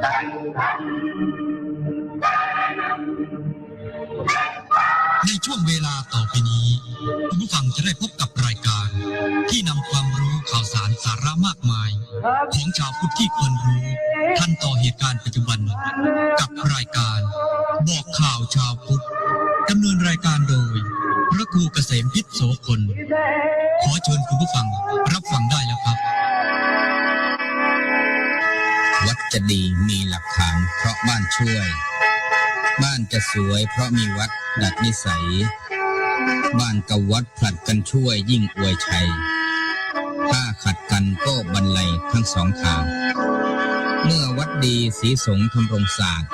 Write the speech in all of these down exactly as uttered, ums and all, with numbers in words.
ในช่วงเวลาต่อไปนี้ คุณผู้ฟังจะได้พบกับรายการ ที่นำความรู้ข่าวสารสาระมากมาย ของชาวพุทธที่ควรรู้ ทันต่อเหตุการณ์ปัจจุบัน กับรายการ บอกข่าวชาวพุทธ ดำเนินรายการโดย พระครูเกษมพิษโสพล ขอเชิญคุณผู้ฟังรับฟังได้แล้วครับ วัดจะดีมีหลักฐานเพราะบ้านช่วย บ้านจะสวยเพราะมีวัดดัดนิสัย บ้านกับวัดผลัดกันช่วยยิ่งอวยชัย ถ้าขัดกันก็บันไลทั้งสองทาง เมื่อวัดดีศรีสงฆ์ธำรงศาสตร์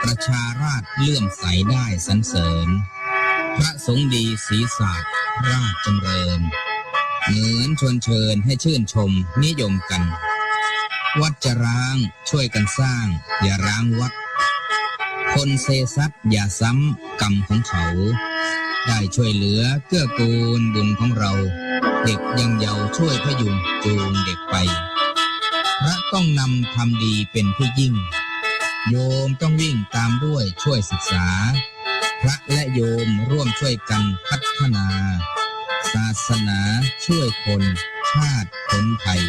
ประชาราษฎร์เลื่อมใสได้สรรเสริญ พระสงฆ์ดีศรีศาสตร์ราชจำเริญ เหมือนชวนเชิญให้ชื่นชมนิยมกัน วัดจะร้างช่วยกันสร้าง อย่าร้างวัด คนเซซัดอย่าซ้ำกรรมของเขา ได้ช่วยเหลือเกื้อกูลบุญของเรา เด็กยังเยาว์ช่วยพยุงจูงเด็กไป พระต้องนำทำดีเป็นที่ยิ่ง โยมต้องวิ่งตามด้วยช่วยศึกษา พระและโยมร่วมช่วยกันพัฒนา ศาสนาช่วยคน ชาติพ้นภัย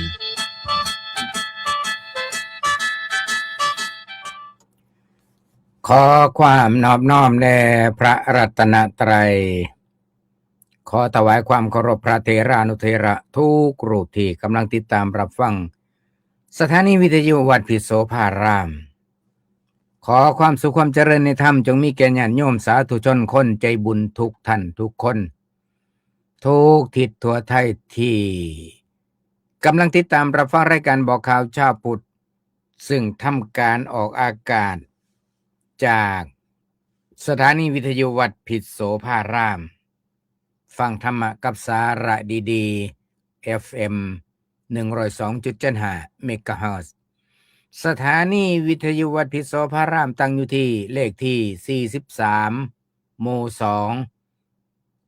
ขอความนอบน้อมแด่พระรัตนตรัย ขอถวายความเคารพพระเถรานุเถระทุกรูปที่กำลังติดตามรับฟัง สถานีวิทยุวัดพิษโสภาราม ขอความสุขความเจริญในธรรมจงมีแก่ญาติโยมสาธุชนคนใจบุญทุกท่านทุกคน ทุกทิศทั่วไทยที่กำลังติดตามรับฟังรายการบอกข่าวชาวพุทธ ซึ่งทำการออกอากาศจากสถานีวิทยุวัดพิษโสภาราม ฟังธรรมะกับสาระดีๆ เอฟเอ็ม หนึ่งร้อยสองจุดเจ็ดห้า เมกะเฮิรตซ์ สถานีวิทยุวัดพิษโสภารามตั้งอยู่ที่เลขที่ สี่สิบสาม หมู่ สอง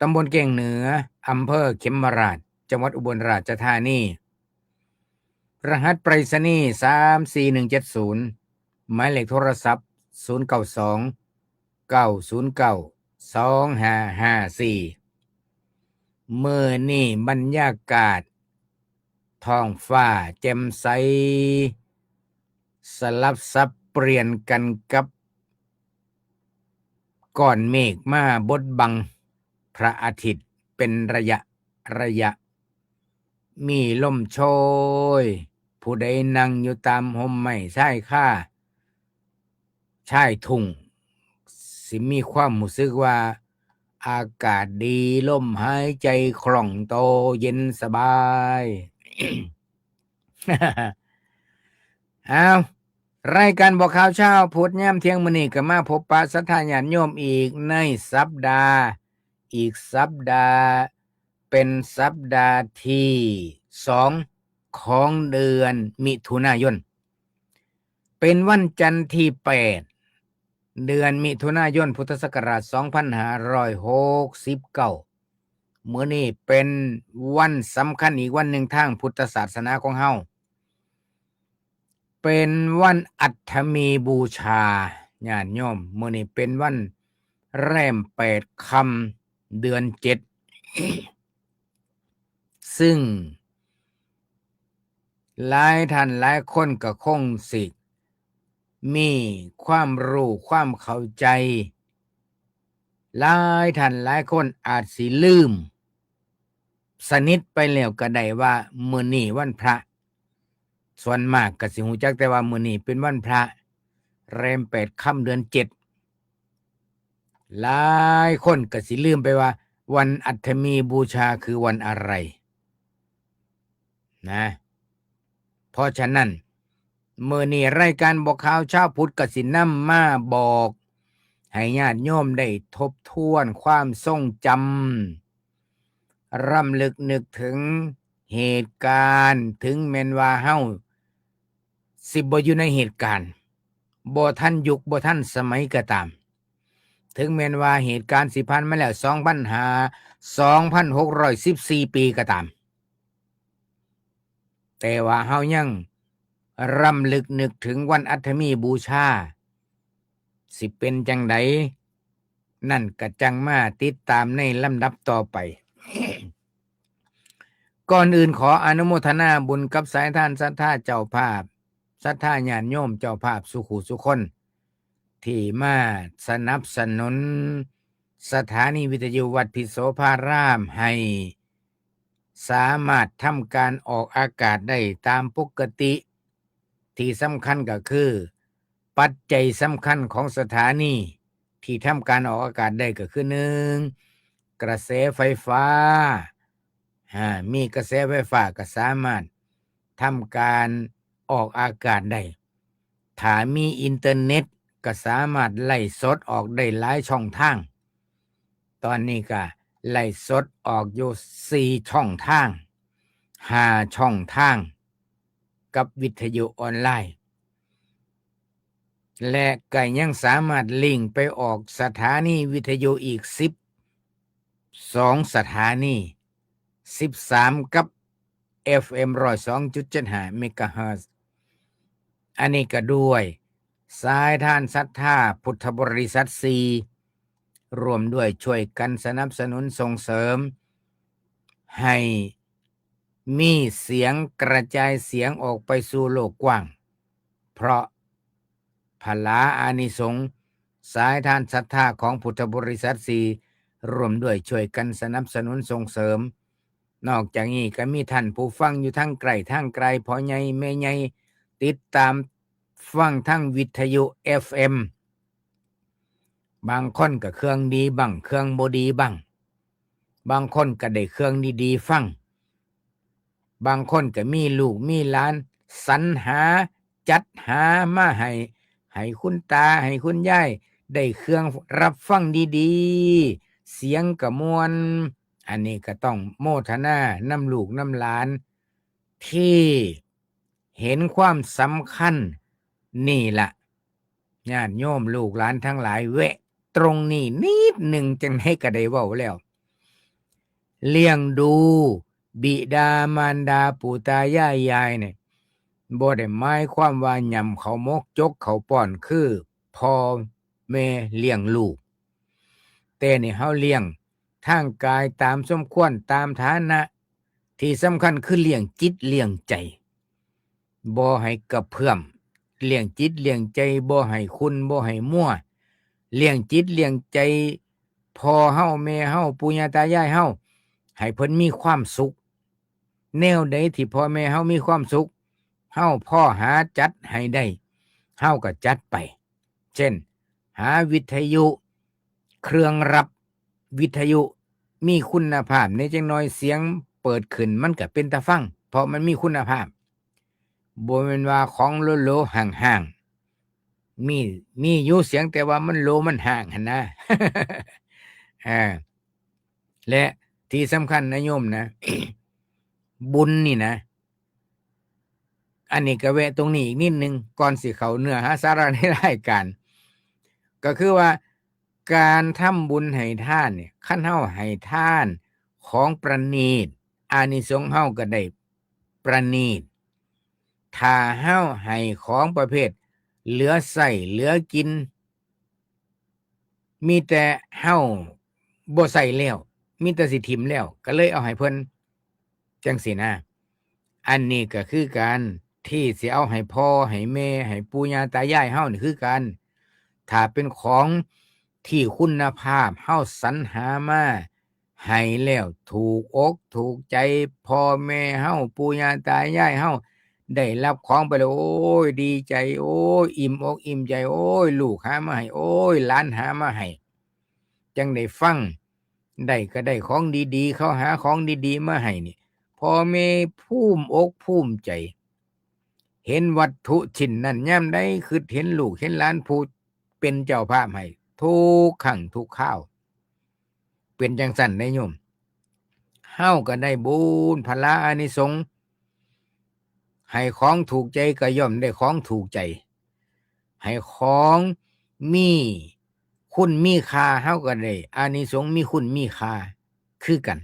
ตำบลเก้งเหนือ อำเภอเขมราฐ จังหวัดอุบลราชธานี รหัสไปรษณีย์ สามสี่หนึ่งเจ็ดศูนย์ หมายเลขโทรศัพท์ ศูนย์เก้าสอง เก้าศูนย์เก้า สองห้าห้าสี่ มื้อนี้บรรยากาศท้องฟ้าแจ่มใส สลับสับเปลี่ยนกันกับ ก้อนเมฆมาบดบังพระอาทิตย์เป็นระยะระยะ มีลมโชย ผู้ใดนั่งอยู่ตามฮ่มไม้ชายคา ชายทุ่ง สิมีความรู้สึกว่าอากาศดี ลมหายใจคล่องโต เย็นสบาย อ้าว รายการบอกข่าวเช้าพุธยามเที่ยงมื้อนี้ก็มาพบปะศรัทธาญาติโยมอีกในสัปดาห์ อีกสัปดาห์ เป็นสัปดาห์ที่สองของเดือนมิถุนายน เป็นวันจันทร์ที่แปด เดือนมิถุนายน พุทธศักราช สองพันห้าร้อยหกสิบเก้า มื้อนี้เป็นวันสำคัญอีกวันหนึ่งทางพุทธศาสนาของเฮา เป็นวันอัฐมีบูชา ญาติโยม มื้อนี้เป็นวันแรมแปดค่ำ เดือนเจ็ด ซึ่งหลายท่านหลายคนก็คงสิมีความรู้ความเข้าใจ หลายท่านหลายคนอาจสิลืมสนิทไปแล้วก็ได้ว่ามื้อนี้วันพระ ส่วนมากก็สิฮู้จักแต่ว่ามื้อนี้เป็นวันพระ แรมแปดค่ำเดือนเจ็ด หลายคนก็สิลืมไปว่าวันอัฐมีบูชาคือวันอะไร นะ เพราะฉะนั้น มื้อนี้รายการบอกข่าวเช้าพุธก็สินำมาบอก ให้ญาติโยมได้ทบทวนความทรงจำ รำลึกนึกถึงเหตุการณ์ ถึงแม่นว่าเฮาสิบ่อยู่ในเหตุการณ์ บ่ทันยุค บ่ทันสมัยก็ตาม ถึงแม่นว่าเหตุการณ์สิผ่านมาแล้ว สองพันห้า สองพันหกร้อยสิบสี่ ปีก็ตาม แต่ว่าเฮายัง รำลึกนึกถึงวันอัฐมีบูชา สิเป็นจั่งใด นั่นก็จั่งมาติดตามในลำดับต่อไป ก่อนอื่นขออนุโมทนาบุญกับสายทานศรัทธาเจ้าภาพ ศรัทธาญาติโยมเจ้าภาพสุขุสุคน ที่มาสนับสนุนสถานีวิทยุวัดพิโสภารามให้สามารถทำการออกอากาศได้ตามปกติ ที่สำคัญก็คือ ปัจจัยสำคัญของสถานีที่ทำการออกอากาศได้ก็คือ หนึ่ง กระแสไฟฟ้า อ่า มีกระแสไฟฟ้าก็สามารถทำการออกอากาศได้ ถ้ามีอินเทอร์เน็ตก็สามารถไลฟ์สดออกได้หลายช่องทาง ตอนนี้ก็ไลฟ์สดออกอยู่สี่ช่องทาง ห้าช่องทาง กับวิทยุออนไลน์ และก็ยังสามารถลิงก์ไปออกสถานีวิทยุอีกสิบสองสถานี สิบสาม กับ เอฟเอ็ม ร้อยสองจุดเจ็ดห้า เมกะเฮิรตซ์ อันนี้ก็ด้วยสายทานศรัทธาพุทธบริษัทสี่ ร่วมด้วยช่วยกันสนับสนุนส่งเสริม ให้มีเสียงกระจายเสียงออกไปสู่โลกกว้าง เพราะผลาอานิสงส์สายทานศรัทธาของพุทธบริษัทสี่ ร่วมด้วยช่วยกันสนับสนุนส่งเสริม นอกจากนี้ก็มีท่านผู้ฟังอยู่ทั้งใกล้ทั้งไกล พ่อใหญ่แม่ใหญ่ ติดตามฟังทั้งวิทยุ เอฟเอ็ม บางคนก็เครื่องดีบ้าง เครื่องบ่ดีบ้าง บางคนก็ได้เครื่องดีๆฟัง บางคนก็มีลูกมีหลาน สรรหาจัดหามาให้ ให้คุณตาให้คุณยายได้เครื่องรับฟังดีๆ เสียงก็ม่วน อันนี้ก็ต้องโมทนานำลูกนำหลาน ที่เห็นความสำคัญนี่ละ ญาติโยมลูกหลานทั้งหลาย แวะตรงนี้นิดหนึ่ง จั่งใดก็ได้เว้าแล้ว เลี้ยงดูบิดามารดาปู่ตายายยายเนี่ย บ่ได้หมายความว่าหย่ำข้าวหมกจกข้าวป้อนคือพ่อแม่เลี้ยงลูก แต่นี่เฮาเลี้ยงทางกายตามสมควรตามฐานะ ที่สำคัญคือเลี้ยงจิตเลี้ยงใจ บ่ให้กระเพื่อม เลี้ยงจิตเลี้ยงใจ บ่ให้ขุ่นบ่ให้มัว เลี้ยงจิตเลี้ยงใจ พ่อเฮาแม่เฮาปู่ย่าตายายเฮา ให้เพิ่นมีความสุข แนวใดที่พ่อแม่เฮามีความสุข เฮาพอหาจัดให้ได้ เฮาก็จัดไป เช่น หาวิทยุ เครื่องรับวิทยุมีคุณภาพ ในจักหน่อยเสียงเปิดขึ้นมันก็เป็นตาฟัง เพราะมันมีคุณภาพ บ่แม่นว่าของโหลๆห่างๆ มี มีอยู่เสียง แต่ว่ามันโหลมันห่างหั่นนะ อ่า และที่สำคัญนะโยมนะ บุญนี่นะ อันนี้ก็แวะตรงนี้อีกนิดนึง ก่อนสิเข้าเนื้อหาสาระในรายการ ก็คือว่าการทำบุญให้ทานเนี่ย คันเฮาให้ทานของประณีต อานิสงส์เฮาก็ได้ประณีต ถ้าเฮาให้ของประเภทเหลือใช้เหลือกิน มีแต่เฮาบ่ใช้แล้ว มีแต่สิถิ่มแล้ว ก็เลยเอาให้เพิ่น จั่งซี้นะ อันนี้ก็คือการที่สิเอาให้พ่อให้แม่ให้ปู่ย่าตายายเฮานี่คือกัน ถ้าเป็นของที่คุณภาพเฮาสรรหามาให้แล้วถูกอกถูกใจพ่อแม่เฮาปู่ย่าตายายเฮา ได้รับของไปแล้ว โอ้ย ดีใจ โอ้ย อิ่มอกอิ่มใจ โอ้ย ลูกหามาให้ โอ้ย หลานหามาให้ จั่งได้ฟัง ได้ก็ได้ของดีๆ เขาหาของดีๆ มาให้นี่ พ่อแม่ภูมิอกภูมิใจ เห็นวัตถุชิ้นนั้นยามใด คิดเห็นลูกเห็นหลานผู้เป็นเจ้าภาพให้ ทุกครั้งทุกคราว เป็นจั่งซั้นเด้โยม เฮาก็ได้บุญพละอานิสงส์ ให้ของถูกใจก็ย่อมได้ของถูกใจ ให้ของมีคุณมีค่า เฮาก็ได้อานิสงส์มีคุณมีค่าคือกัน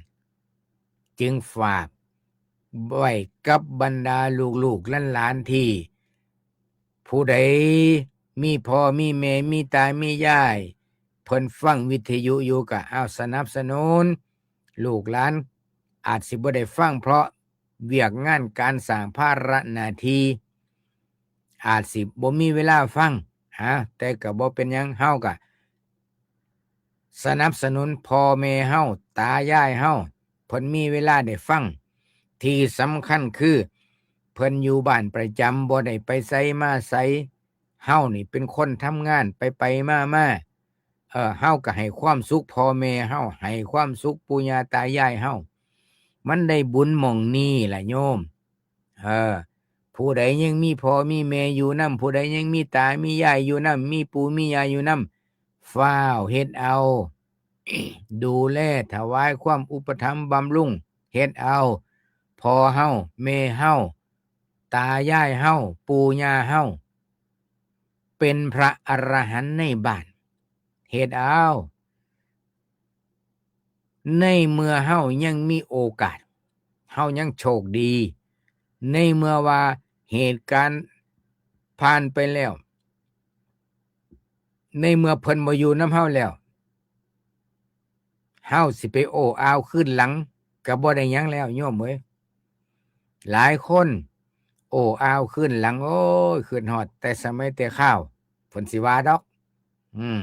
จึงฝากไว้กับบรรดาลูกๆหลานๆที่ ผู้ใดมีพ่อมีแม่ มีตามียาย เพิ่นฟังวิทยุอยู่ก็เอาสนับสนุน ลูกหลานอาจสิบ่ได้ฟังเพราะเวียกงานการสร้างภาระหน้าที่ อาจสิบ่มีเวลาฟัง ฮะ แต่ก็บ่เป็นหยัง เฮาก็สนับสนุนพ่อแม่เฮา ตายายเฮา เพิ่นมีเวลาได้ฟัง ที่สำคัญคือ เพิ่นอยู่บ้านประจำ บ่ได้ไปไสมาไส เฮานี่เป็นคนทำงานไปไปมามา เออ เฮาก็ให้ความสุขพ่อแม่เฮา ให้ความสุขปู่ย่าตายายเฮา มันได้บุญหม่องนี้ล่ะโยม เออ ผู้ใดยังมีพ่อมีแม่อยู่นำ ผู้ใดยังมีตามียายอยู่นำ มีปู่มีย่าอยู่นำ ฟ้าวเฮ็ดเอา ดูแลถวายความอุปถัมภ์บำรุง เฮ็ดเอา พ่อเฮา แม่เฮา ตายายเฮา ปู่ย่าเฮา เป็นพระอรหันต์ในบ้าน เฮ็ดเอา ในเมื่อเฮายังมีโอกาส เฮายังโชคดี ในเมื่อว่าเหตุการณ์ผ่านไปแล้ว ในเมื่อเพิ่นบ่อยู่นำเฮาแล้ว เฮาสิไปโอ้อาวคืนหลัง ก็บ่ได้หยังแล้วโยมเอ้ย หลายคน โอ้อาวคืนหลัง โอ้ย คิดฮอดแต่สมัยแต่คาว เพิ่นสิว่าดอก อืม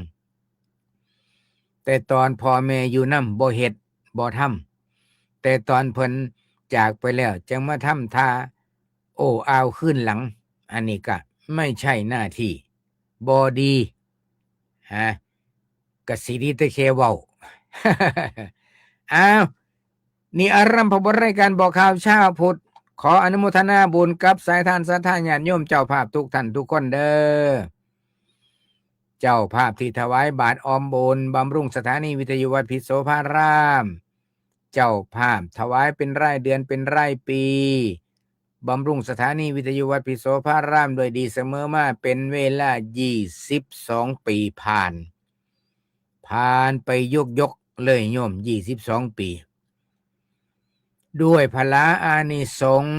แต่ตอนพ่อแม่อยู่นำ บ่เฮ็ด บ่ทำ แต่ตอนเพิ่นจากไปแล้ว จั่งมาทำท่า โอ้อาวคืนหลัง อันนี้ก็ไม่ใช่หน้าที่ บ่ดี ฮะ กะสิดีแต่แค่เว้า อ้าว นี่อารัมภบทรายการบอกข่าวเช้าพุทธ ขออนุโมทนาบุญกับสายทานศรัทธาญาติโยมเจ้าภาพทุกท่านทุกคนเด้อ เจ้าภาพที่ถวายบาตรออมบุญบำรุงสถานีวิทยุวัดพิษโสภาราม เจ้าภาพถวายเป็นรายเดือนเป็นรายปี บำรุงสถานีวิทยุวัดพิษโสภารามด้วยดีเสมอมาเป็นเวลายี่สิบสองปีผ่าน ผ่านไปยกๆ เลยโยม ยี่สิบสองปี ด้วยพละอานิสงส์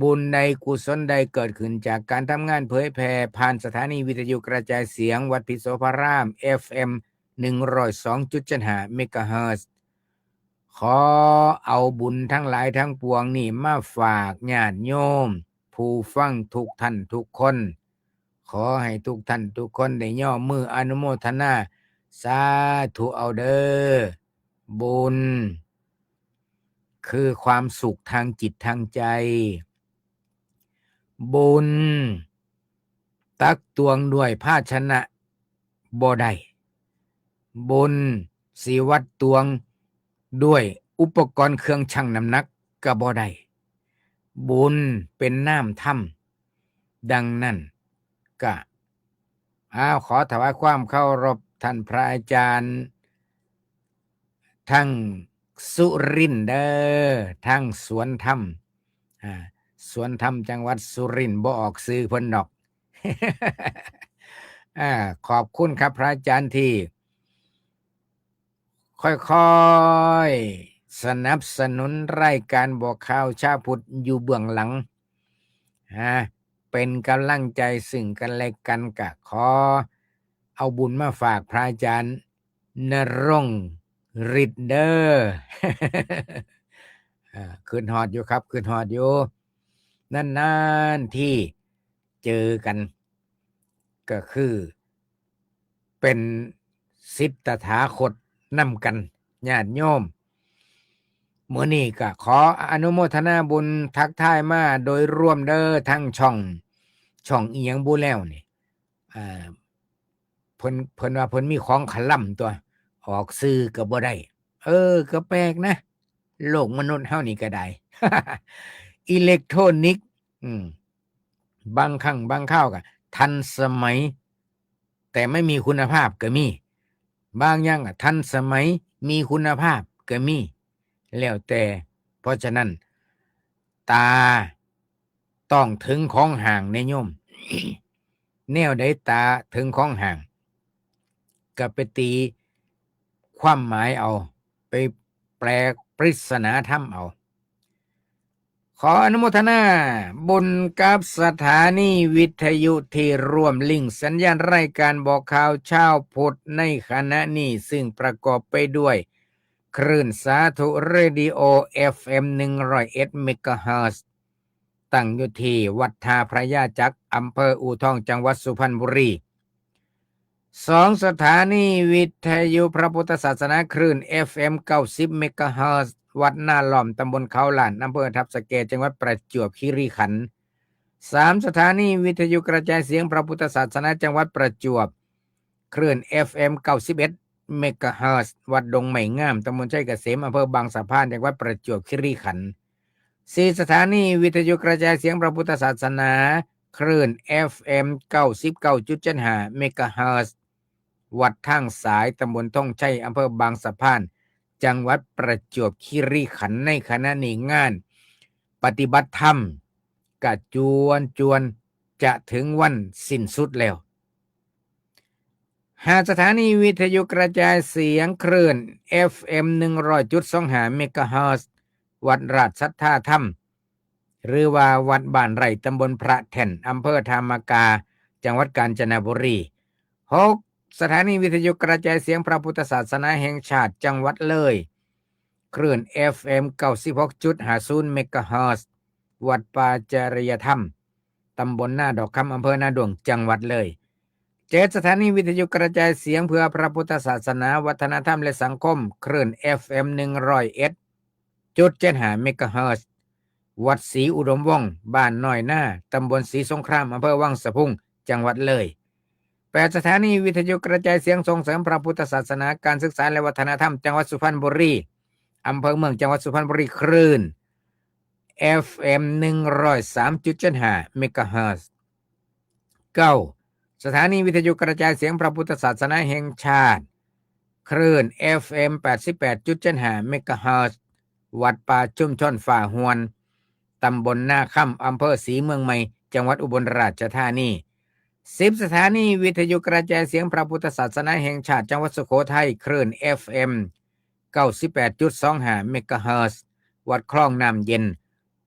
บุญใดกุศลใดเกิดขึ้นจากการทำงานเผยแผ่ผ่านสถานีวิทยุกระจายเสียงวัดพิษโสภาราม เอฟเอ็ม หนึ่งร้อยสองจุดเจ็ดห้า เมกะเฮิรตซ์ ขอเอาบุญทั้งหลายทั้งปวงนี่มาฝากญาติโยม ผู้ฟังทุกท่านทุกคน ขอให้ทุกท่านทุกคนได้ย่อมืออนุโมทนา สาธุเอาเด้อ บุญ คือความสุขทางจิตทางใจ บุญ ตักตวงด้วยภาชนะบ่ได้ บุญสิวัดตวงด้วยอุปกรณ์เครื่องชั่งน้ำหนักก็บ่ได้ บุญเป็นนามธรรม ดังนั้นก็ อ้าว ขอถวายความเคารพท่านพระอาจารย์ ทั้งสุรินทร์เด้อ ทั้งสวนธรรม อ่า สวนธรรมจังหวัดสุรินทร์ บ่ออกชื่อเพิ่นดอก อ่า ขอบคุณครับพระอาจารย์ที่ค่อยๆ สนับสนุนรายการบอกข่าวเช้าพุทธอยู่เบื้องหลัง ฮะ เป็นกำลังใจซึ่งกันและกัน ก็ขอเอาบุญมาฝากพระอาจารย์ณรงค์ฤทธิ์เด้อ อ่า คิดฮอดอยู่ครับ คิดฮอดอยู่ นานๆ ที่เจอกัน ก็คือเป็นศิษย์ตถาคตนำกัน ญาติโยม มื้อนี้ก็ขออนุโมทนาบุญทักทายมาโดยรวมเด้อ ทั้งช่อง ช่องอีหยังบุแล้วนี่ อ่า เพิ่น เพิ่นว่าเพิ่นมีของคะล่ำตั๊ว ออกชื่อก็บ่ได้ เออ ก็แปลกนะ โลกมนุษย์เฮานี่ก็ได้ อิเล็กทรอนิกส์ อืม บางครั้งบางคราวก็ทันสมัย แต่ไม่มีคุณภาพก็มี บางอย่างก็ทันสมัย มีคุณภาพก็มี แล้วแต่ เพราะฉะนั้น ตาต้องถึงของห้างเด้โยม แนวใดตาถึงของห้าง ก็ไปตีความหมายเอา ไปแปลปริศนาธรรมเอา ขออนุโมทนาบุญกับสถานีวิทยุที่ร่วมลิงก์สัญญาณรายการบอกข่าวชาวพุทธในขณะนี้ ซึ่งประกอบไปด้วยคลื่นสาธุเรดิโอ เอฟเอ็ม หนึ่งร้อยเอ็ด เมกะเฮิรตซ์ ตั้งอยู่ที่วัดท่าพระยาจักร อำเภออู่ทอง จังหวัดสุพรรณบุรี สองสถานีวิทยุพระพุทธศาสนา คลื่น เอฟเอ็ม เก้าสิบ เมกะเฮิรตซ์ วัดนาล้อม ตำบลเขาล้าน อำเภอทับสะแก จังหวัดประจวบคีรีขันธ์ สามสถานีวิทยุกระจายเสียงพระพุทธศาสนา จังหวัดประจวบ คลื่น เอฟเอ็ม เก้าสิบเอ็ด เมกะเฮิรตซ์ วัดดงไม้งาม ตำบลชัยเกษม อำเภอบางสะพาน จังหวัดประจวบคีรีขันธ์ สี่สถานีวิทยุกระจายเสียงพระพุทธศาสนา คลื่น เอฟเอ็ม เก้าสิบเก้าจุดเจ็ดห้า เมกะเฮิรตซ์ วัดทางสาย ตำบลธงชัย อำเภอบางสะพาน จังหวัดประจวบคีรีขันธ์ ในขณะนี้งานปฏิบัติธรรมกะจวนจวนจะถึงวันสิ้นสุดแล้ว ห้าสถานีวิทยุกระจายเสียง คลื่น เอฟเอ็ม หนึ่งร้อยจุดสองห้า เมกะเฮิรตซ์ วัดราชสัทธาธรรม หรือว่าวัดบ้านไร่ ตำบลพระแท่น อำเภอธามกา จังหวัดกาญจนบุรี หกสถานีวิทยุกระจายเสียงพระพุทธศาสนาแห่งชาติ จังหวัดเลย คลื่น เอฟเอ็ม เก้าสิบหกจุดห้าศูนย์ เมกะเฮิรตซ์ วัดป่าจริยธรรม ตำบลนาดอกคำ อำเภอนาด้วง จังหวัดเลย เจ็ดสถานีวิทยุกระจายเสียงเพื่อพระพุทธศาสนา วัฒนธรรมและสังคม คลื่น เอฟเอ็ม หนึ่งร้อยเอ็ดจุดเจ็ดห้า เมกะเฮิรตซ์ วัดศรีอุดมวงศ์ บ้านน้อยนา ตำบลศรีสงคราม อำเภอวังสะพุง จังหวัดเลย แปดสถานีวิทยุกระจายเสียงส่งเสริมพระพุทธศาสนา การศึกษาและวัฒนธรรม จังหวัดสุพรรณบุรี อำเภอเมือง จังหวัดสุพรรณบุรี คลื่น เอฟเอ็ม หนึ่งร้อยสามจุดเจ็ดห้า เมกะเฮิรตซ์ เก้าสถานีวิทยุกระจายเสียงพระพุทธศาสนาแห่งชาติ คลื่น เอฟเอ็ม แปดสิบแปดจุดเจ็ดห้า เมกะเฮิรตซ์ วัดป่าชุมชนฝ่าหวน ตำบลนาคำ อำเภอศรีเมืองใหม่ จังหวัดอุบลราชธานี สิบสถานีวิทยุกระจายเสียงพระพุทธศาสนาแห่งชาติ จังหวัดสุโขทัย คลื่น เอฟเอ็ม เก้าสิบแปดจุดสองห้า เมกะเฮิรตซ์ วัดคลองน้ำเย็น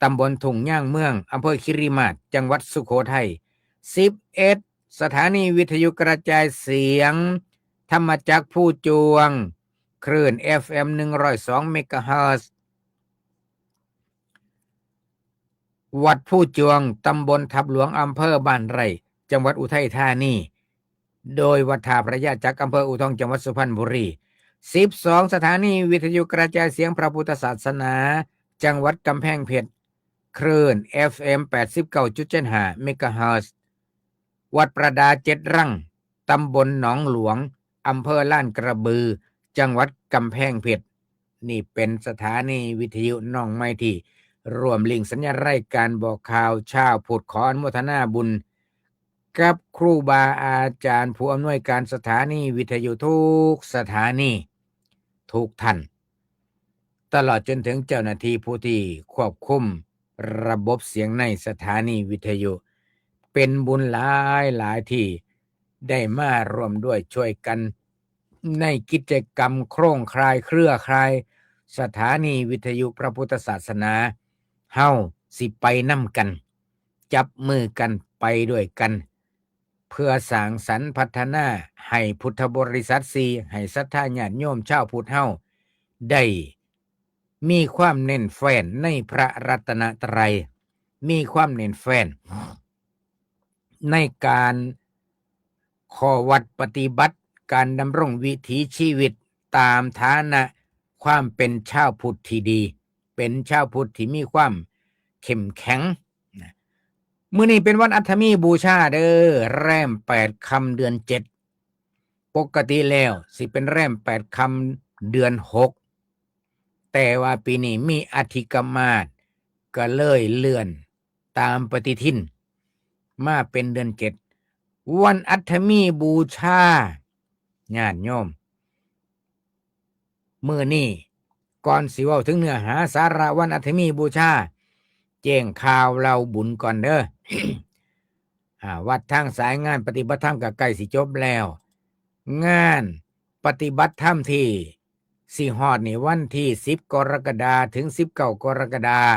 ตำบลทุ่งยางเมือง อำเภอคิริมาศ จังหวัดสุโขทัย สิบเอ็ดสถานีวิทยุกระจายเสียง ธรรมจักรภูจวง คลื่น เอฟเอ็ม หนึ่งร้อยสอง เมกะเฮิรตซ์ วัดภูจวง ตำบลทับหลวง อำเภอบ้านไร่ จังหวัดอุทัยธานี โดยวัดท่าพระยาจักร อำเภออู่ทอง จังหวัดสุพรรณบุรี สิบสองสถานีวิทยุกระจายเสียงพระพุทธศาสนา จังหวัดกำแพงเพชร คลื่น เอฟเอ็ม แปดสิบเก้าจุดเจ็ดห้า เมกะเฮิรตซ์ วัดประดาเจ็ดรัง ตำบลหนองหลวง อำเภอลาดกระบือ จังหวัดกำแพงเพชร นี่เป็นสถานีวิทยุน้องใหม่ที่ร่วมลิงก์สัญญาณรายการบอกข่าวชาวพุทธ ขออนุโมทนาบุญกับครูบาอาจารย์ผู้อำนวยการสถานีวิทยุทุกสถานี ทุกท่าน ตลอดจนถึงเจ้าหน้าที่ผู้ที่ควบคุมระบบเสียงในสถานีวิทยุ เป็นบุญหลายหลายที่ได้มาร่วมด้วยช่วยกันในกิจกรรมโครงข่ายเครือข่ายสถานีวิทยุพระพุทธศาสนา เฮาสิไปนำกัน จับมือกันไปด้วยกัน เพื่อสร้างสรรค์พัฒนาให้พุทธบริษัทสี่ ให้ศรัทธาญาติโยมชาวพุทธเฮาได้มีความแน่นแฟ้นในพระรัตนตรัย มีความแน่นแฟ้นในการขอวัดปฏิบัติการดำรงวิถีชีวิตตามฐานะความเป็นชาวพุทธที่ดี เป็นชาวพุทธที่มีความเข้มแข็งนะ มื้อนี้เป็นวันอัฐมีบูชาเด้อ แรมแปดค่ำเดือนเจ็ด ปกติแล้วสิเป็นแรมแปดค่ำเดือนหก แต่ว่าปีนี้มีอธิกมาส ก็เลยเลื่อนตามปฏิทินมาเป็นเดือนเจ็ด วันอัฐมีบูชา ญาติโยม มื้อนี้ ก่อนสิเว้าถึงเนื้อหาสาระวันอัฐมีบูชา แจ้งข่าวเล่าบุญก่อนเด้อ อ่า วัดทางสายงานปฏิบัติธรรมก็ใกล้สิจบแล้ว งานปฏิบัติธรรมที่สิฮอดนี่วันที่สิบกรกฎาคมถึงสิบเก้ากรกฎาค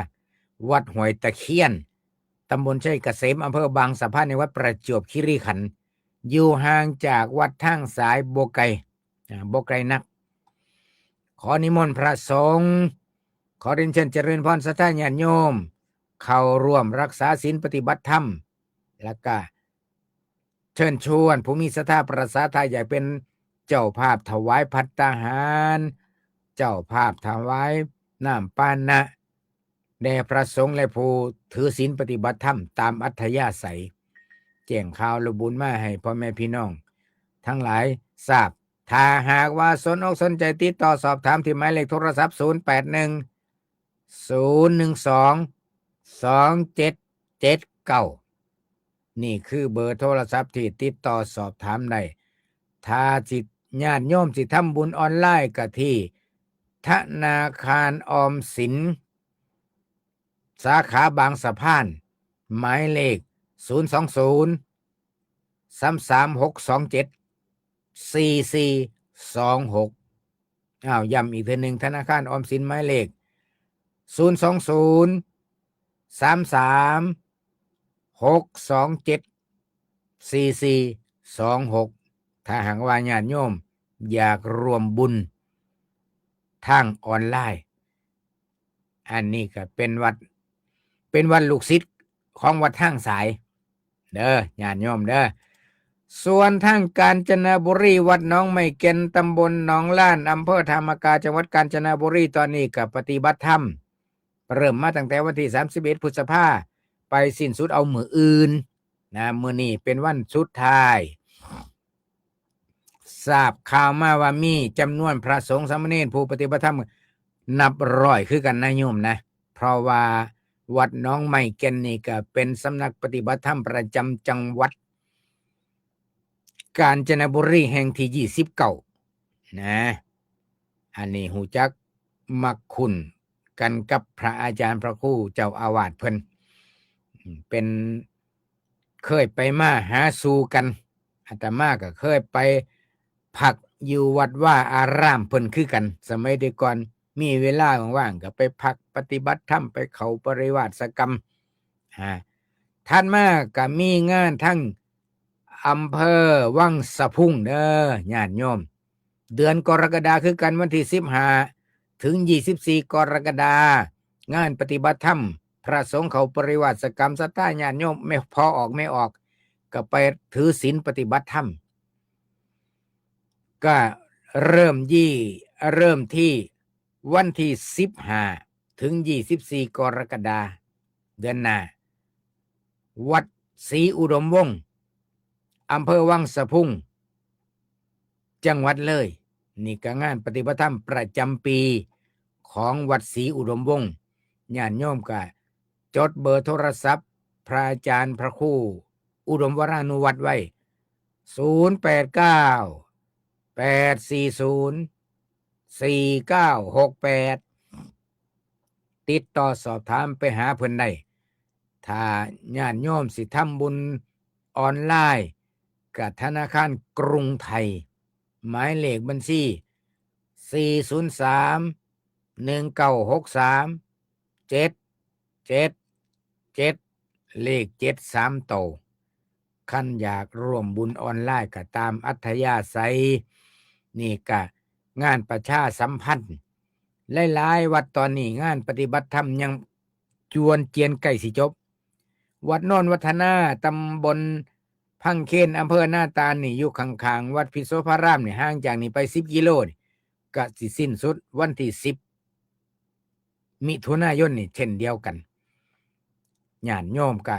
ม วัดห้วยตะเคียน ตำบลชัยเกษม อำเภอบางสะพาน ในวัดประจวบคีรีขันธ์ อยู่ห่างจากวัดทางสายบ่ไกล อ่า บ่ไกลนัก ขอนิมนต์พระสงฆ์ ขอเรียนเชิญเจริญพรศรัทธาญาติโยม เข้าร่วมรักษาศีลปฏิบัติธรรม แล้วก็เชิญชวนผู้มีศรัทธาประสาทาอยากเป็นเจ้าภาพถวายภัตตาหาร เจ้าภาพถวายน้ำปานะ แด่พระสงฆ์และผู้ถือศีลปฏิบัติธรรมตามอัธยาศัย แจ้งข่าวและบุญมาให้พ่อแม่พี่น้องทั้งหลายทราบ ถ้าหากว่าสนอกสนใจติดต่อสอบถามที่หมายเลขโทรศัพท์ ศูนย์แปดหนึ่ง ศูนย์หนึ่งสอง สองเจ็ดเจ็ดเก้า นี่คือเบอร์โทรศัพท์ที่ติดต่อสอบถามได้ ถ้าสิญาติโยมสิทำบุญออนไลน์ก็ที่ธนาคารออมสิน สาขาบางสะพาน หมายเลข ศูนย์สองศูนย์ สามสามหกสองเจ็ด สี่สี่สองหก อ้าว ย้ำอีกเทื่อหนึ่ง ธนาคารออมสินหมายเลข ศูนย์สองศูนย์ สามสามหกสองเจ็ด สี่สี่สองหก ถ้าหากว่าญาติโยมอยากร่วมบุญทางออนไลน์ อันนี้ก็เป็นวัด เป็นวัดลูกศิษย์ของวัดทางสาย เด้อ ญาติโยมเด้อ ส่วนทางกาญจนบุรี วัดหนองไม้แก่น ตำบลหนองลาน อำเภอธามกา จังหวัดกาญจนบุรี ตอนนี้ก็ปฏิบัติธรรม เริ่มมาตั้งแต่วันที่ สามสิบเอ็ด พฤษภา ไปสิ้นสุดเอามื้ออื่นนะ มื้อนี้เป็นวันสุดท้าย ทราบข่าวมาว่ามีจำนวนพระสงฆ์สามเณรผู้ปฏิบัติธรรมนับร้อยคือกันนะโยมนะ เพราะว่าวัดหนองไม้แก่นนี่ก็เป็นสำนักปฏิบัติธรรมประจำจังหวัดกาญจนบุรีแห่งที่ ยี่สิบเก้า นะ อันนี้ฮู้จักมักคุ้นกันกับพระอาจารย์พระครูเจ้าอาวาสเพิ่น เป็น เคยไปมาหาสู่กัน อาตมาก็เคยไปพักอยู่วัดวาอารามเพิ่นคือกัน สมัยแต่ก่อนมีเวลาว่างๆก็ไปพักปฏิบัติธรรม ไปเข้าปริวาสกรรม อ่า ถัดมาก็มีงานทั้งอำเภอวังสะพุงเด้อ ญาติโยม เดือนกรกฎาคือกัน วันที่ สิบห้า ถึง ยี่สิบสี่ กรกฎา งานปฏิบัติธรรม พระสงฆ์เข้าปริวาสกรรม ศรัทธาญาติโยม แม่ พ่อออกแม่ออก ก็ไปถือศีลปฏิบัติธรรม ก็เริ่มยี่ เริ่มที่วันที่ สิบห้า ถึง ยี่สิบสี่ กรกฎา เดือนหน้า วัดศรีอุดมวงศ์ อำเภอวังสะพุง จังหวัดเลย นี่ก็งานปฏิบัติธรรมประจำปีของวัดศรีอุดมวงศ์ ญาติโยมก็จดเบอร์โทรศัพท์พระอาจารย์พระครูอุดมวรานุวัฒน์ไว้ ศูนย์แปดเก้า แปดสี่ศูนย์ สี่เก้าหกแปด ติดต่อสอบถามไปหาเพิ่นได้ ถ้าญาติโยมสิทำบุญออนไลน์กับธนาคารกรุงไทย หมายเลขบัญชี สี่ศูนย์สาม หนึ่งเก้าหกสาม เจ็ดเจ็ดเจ็ด เลขเจ็ดสามโต คันอยากร่วมบุญออนไลน์ก็ตามอัธยาศัย นี่ก็งานประชาสัมพันธ์ หลายๆวัดตอนนี้งานปฏิบัติธรรมยังจวนเจียนใกล้สิจบ วัดโนนวัฒนา ตำบลพังเคน อำเภอนาตาลนี่ อยู่ข้างๆวัดพิโสภารามนี่ ห่างจากนี่ไป สิบกิโลนี่ ก็สิสิ้นสุดวันที่ สิบ มิถุนายนนี่เช่นเดียวกัน ญาติโยมก็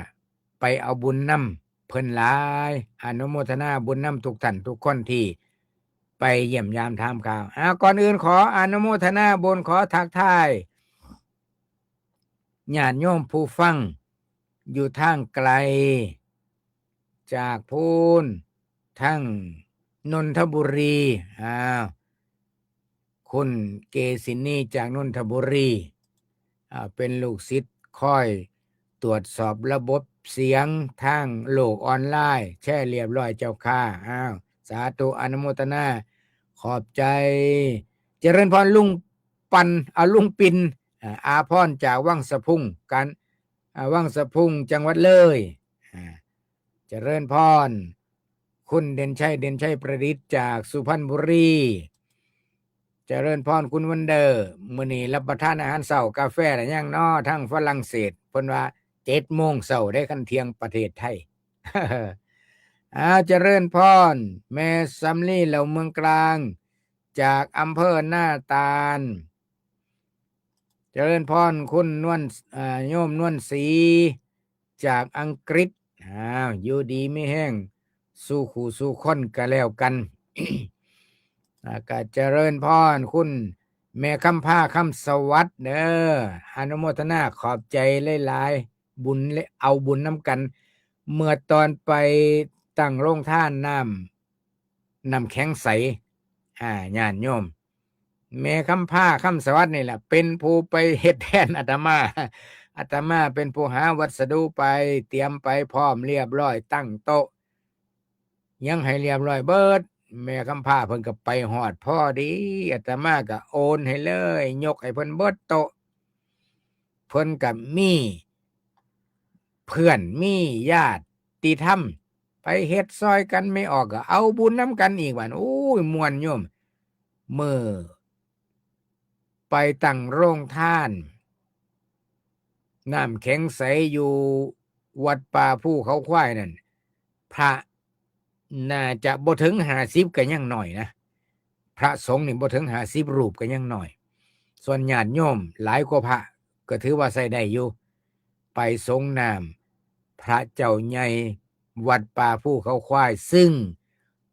ไปเอาบุญนำเพิ่นหลาย อนุโมทนาบุญนำทุกท่านทุกคนที่ไปเยี่ยมยามถามข่าว อ่า ก่อนอื่นขออนุโมทนาบุญ ขอทักทายญาติโยมผู้ฟังอยู่ทางไกล จากพู้น ทั้งนนทบุรี อ้าว คุณเกษินีจากนนทบุรี อ่า เป็นลูกศิษย์คอยตรวจสอบระบบเสียงทางโลกออนไลน์ แชร์เรียบร้อยเจ้าค่ะ อ้าว สาธุอนุโมทนา ขอบใจ เจริญพรลุงปัน เอาลุงปิน อ่า อาภรณ์จากวังสะพุง การ อ่า วังสะพุง จังหวัดเลย อ่า เจริญพร คุณเด่นชัย เด่นชัยประดิษฐ์ จากสุพรรณบุรี เจริญพรคุณวันเดอร์ มื้อนี้รับประทานอาหารเช้ากาแฟแล้วยังน้อ ทางฝรั่งเศส เพิ่นว่าเจ็ดโมงเช้าเด้ คันเที่ยงประเทศไทย อ้าว เจริญพร แม่สำลีเหล่าเมืองกลาง จากอำเภอหน้าตาล เจริญพรคุณนวล อ่า โยมนวลศรี จากอังกฤษ อ้าว อยู่ดีมีแฮง สู่คู่สู่คนก็แล้วกัน แล้วก็เจริญพรคุณแม่คำพา คำสวัสดิ์เด้อ อนุโมทนาขอบใจหลายๆ บุญและเอาบุญนำกัน เมื่อตอนไปตั้งโรงทานน้ำ น้ำแข็งใส อ่า ญาติโยม แม่คำพา คำสวัสดิ์นี่แหละ เป็นผู้ไปเฮ็ดแทนอาตมา อาตมาเป็นผู้หาวัสดุไป เตรียมไปพร้อมเรียบร้อย ตั้งโต๊ะ ยังให้เรียบร้อยเบิด แม่คำพาเพิ่นก็ไปฮอดพอดี อาตมาก็โอนให้เลย ยกให้เพิ่นเบิดโต๊ะ เพิ่นก็มีเพื่อน มีญาติธรรม ไปเฮ็ดซอยกัน แม่ออกก็เอาบุญนำกันอีก บาด โอ้ย ม่วนโยม มื้อไปตั้งโรงทาน น้ำแข็งใสอยู่วัดป่าภูเขาควายนั่น พระน่าจะบ่ถึงห้าสิบก็ยังน้อยนะ พระสงฆ์นี่บ่ถึงห้าสิบรูปก็ยังน้อย ส่วนญาติโยมหลายกว่าพระก็ถือว่าใช้ได้อยู่ ไปสรงน้ำพระเจ้าใหญ่วัดป่าภูเขาควาย ซึ่ง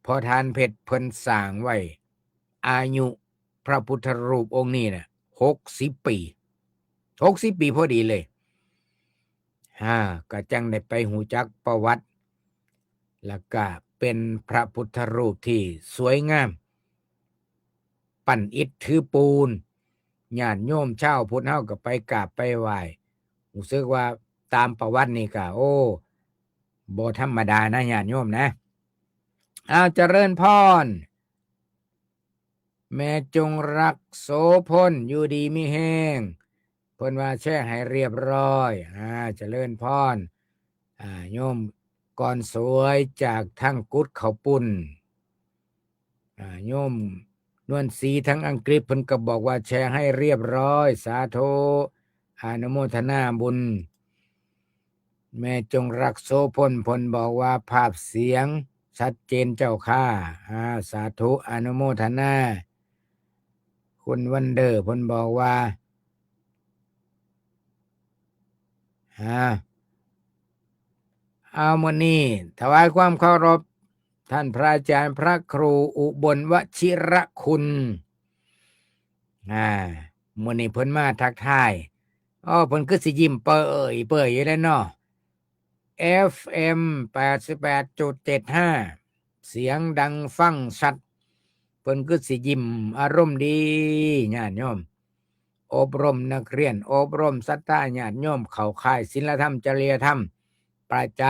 พ่อทานเพชรเพิ่นสร้างไว้ อายุพระพุทธรูปองค์นี้น่ะ หกสิบปี หกสิบปีพอดีเลย อ่า ก็จั่งได้ไปฮู้จักประวัติ แล้วก็เป็นพระพุทธรูปที่สวยงาม ปั้นอิฐถือปูน ญาติโยมชาวพุทธเฮาก็ไปกราบไปไหว้ รู้สึกว่าตามประวัตินี่ก็ โอ้ บ่ธรรมดานะญาติโยมนะ อ้าว เจริญพร แม่จงรักโสพล อยู่ดีมีแฮง เพิ่นว่าแชร์ให้เรียบร้อย อ่า เจริญพร อ่า โยมกรสวยจากทางกุดเขาปุ้น อ่า โยมนวลศรีทางอังกฤษ เพิ่นก็บอกว่าแชร์ให้เรียบร้อย สาธุ อนุโมทนาบุญ แม่จงรักโสพล เพิ่นบอกว่าภาพเสียงชัดเจนเจ้าค่ะ อ่า สาธุ อนุโมทนา คุณวันเดอร์ เพิ่นบอกว่า อ่า เอามื้อนี้ถวายความเคารพท่านพระอาจารย์พระครูอุบลวชิรคุณ อ่า มื้อนี้เพิ่นมาทักทาย อ้อ เพิ่นคือสิยิ้มเปื่อยเปื่อยอยู่แล้วเนาะ เอฟเอ็ม แปดสิบแปดจุดเจ็ดห้า เสียงดังฟังชัด เพิ่นคือสิยิ้มอารมณ์ดี ญาติโยม อบรมนักเรียน อบรมศรัทธาญาติโยม เข้าค่ายศีลธรรม จริยธรรม ประจ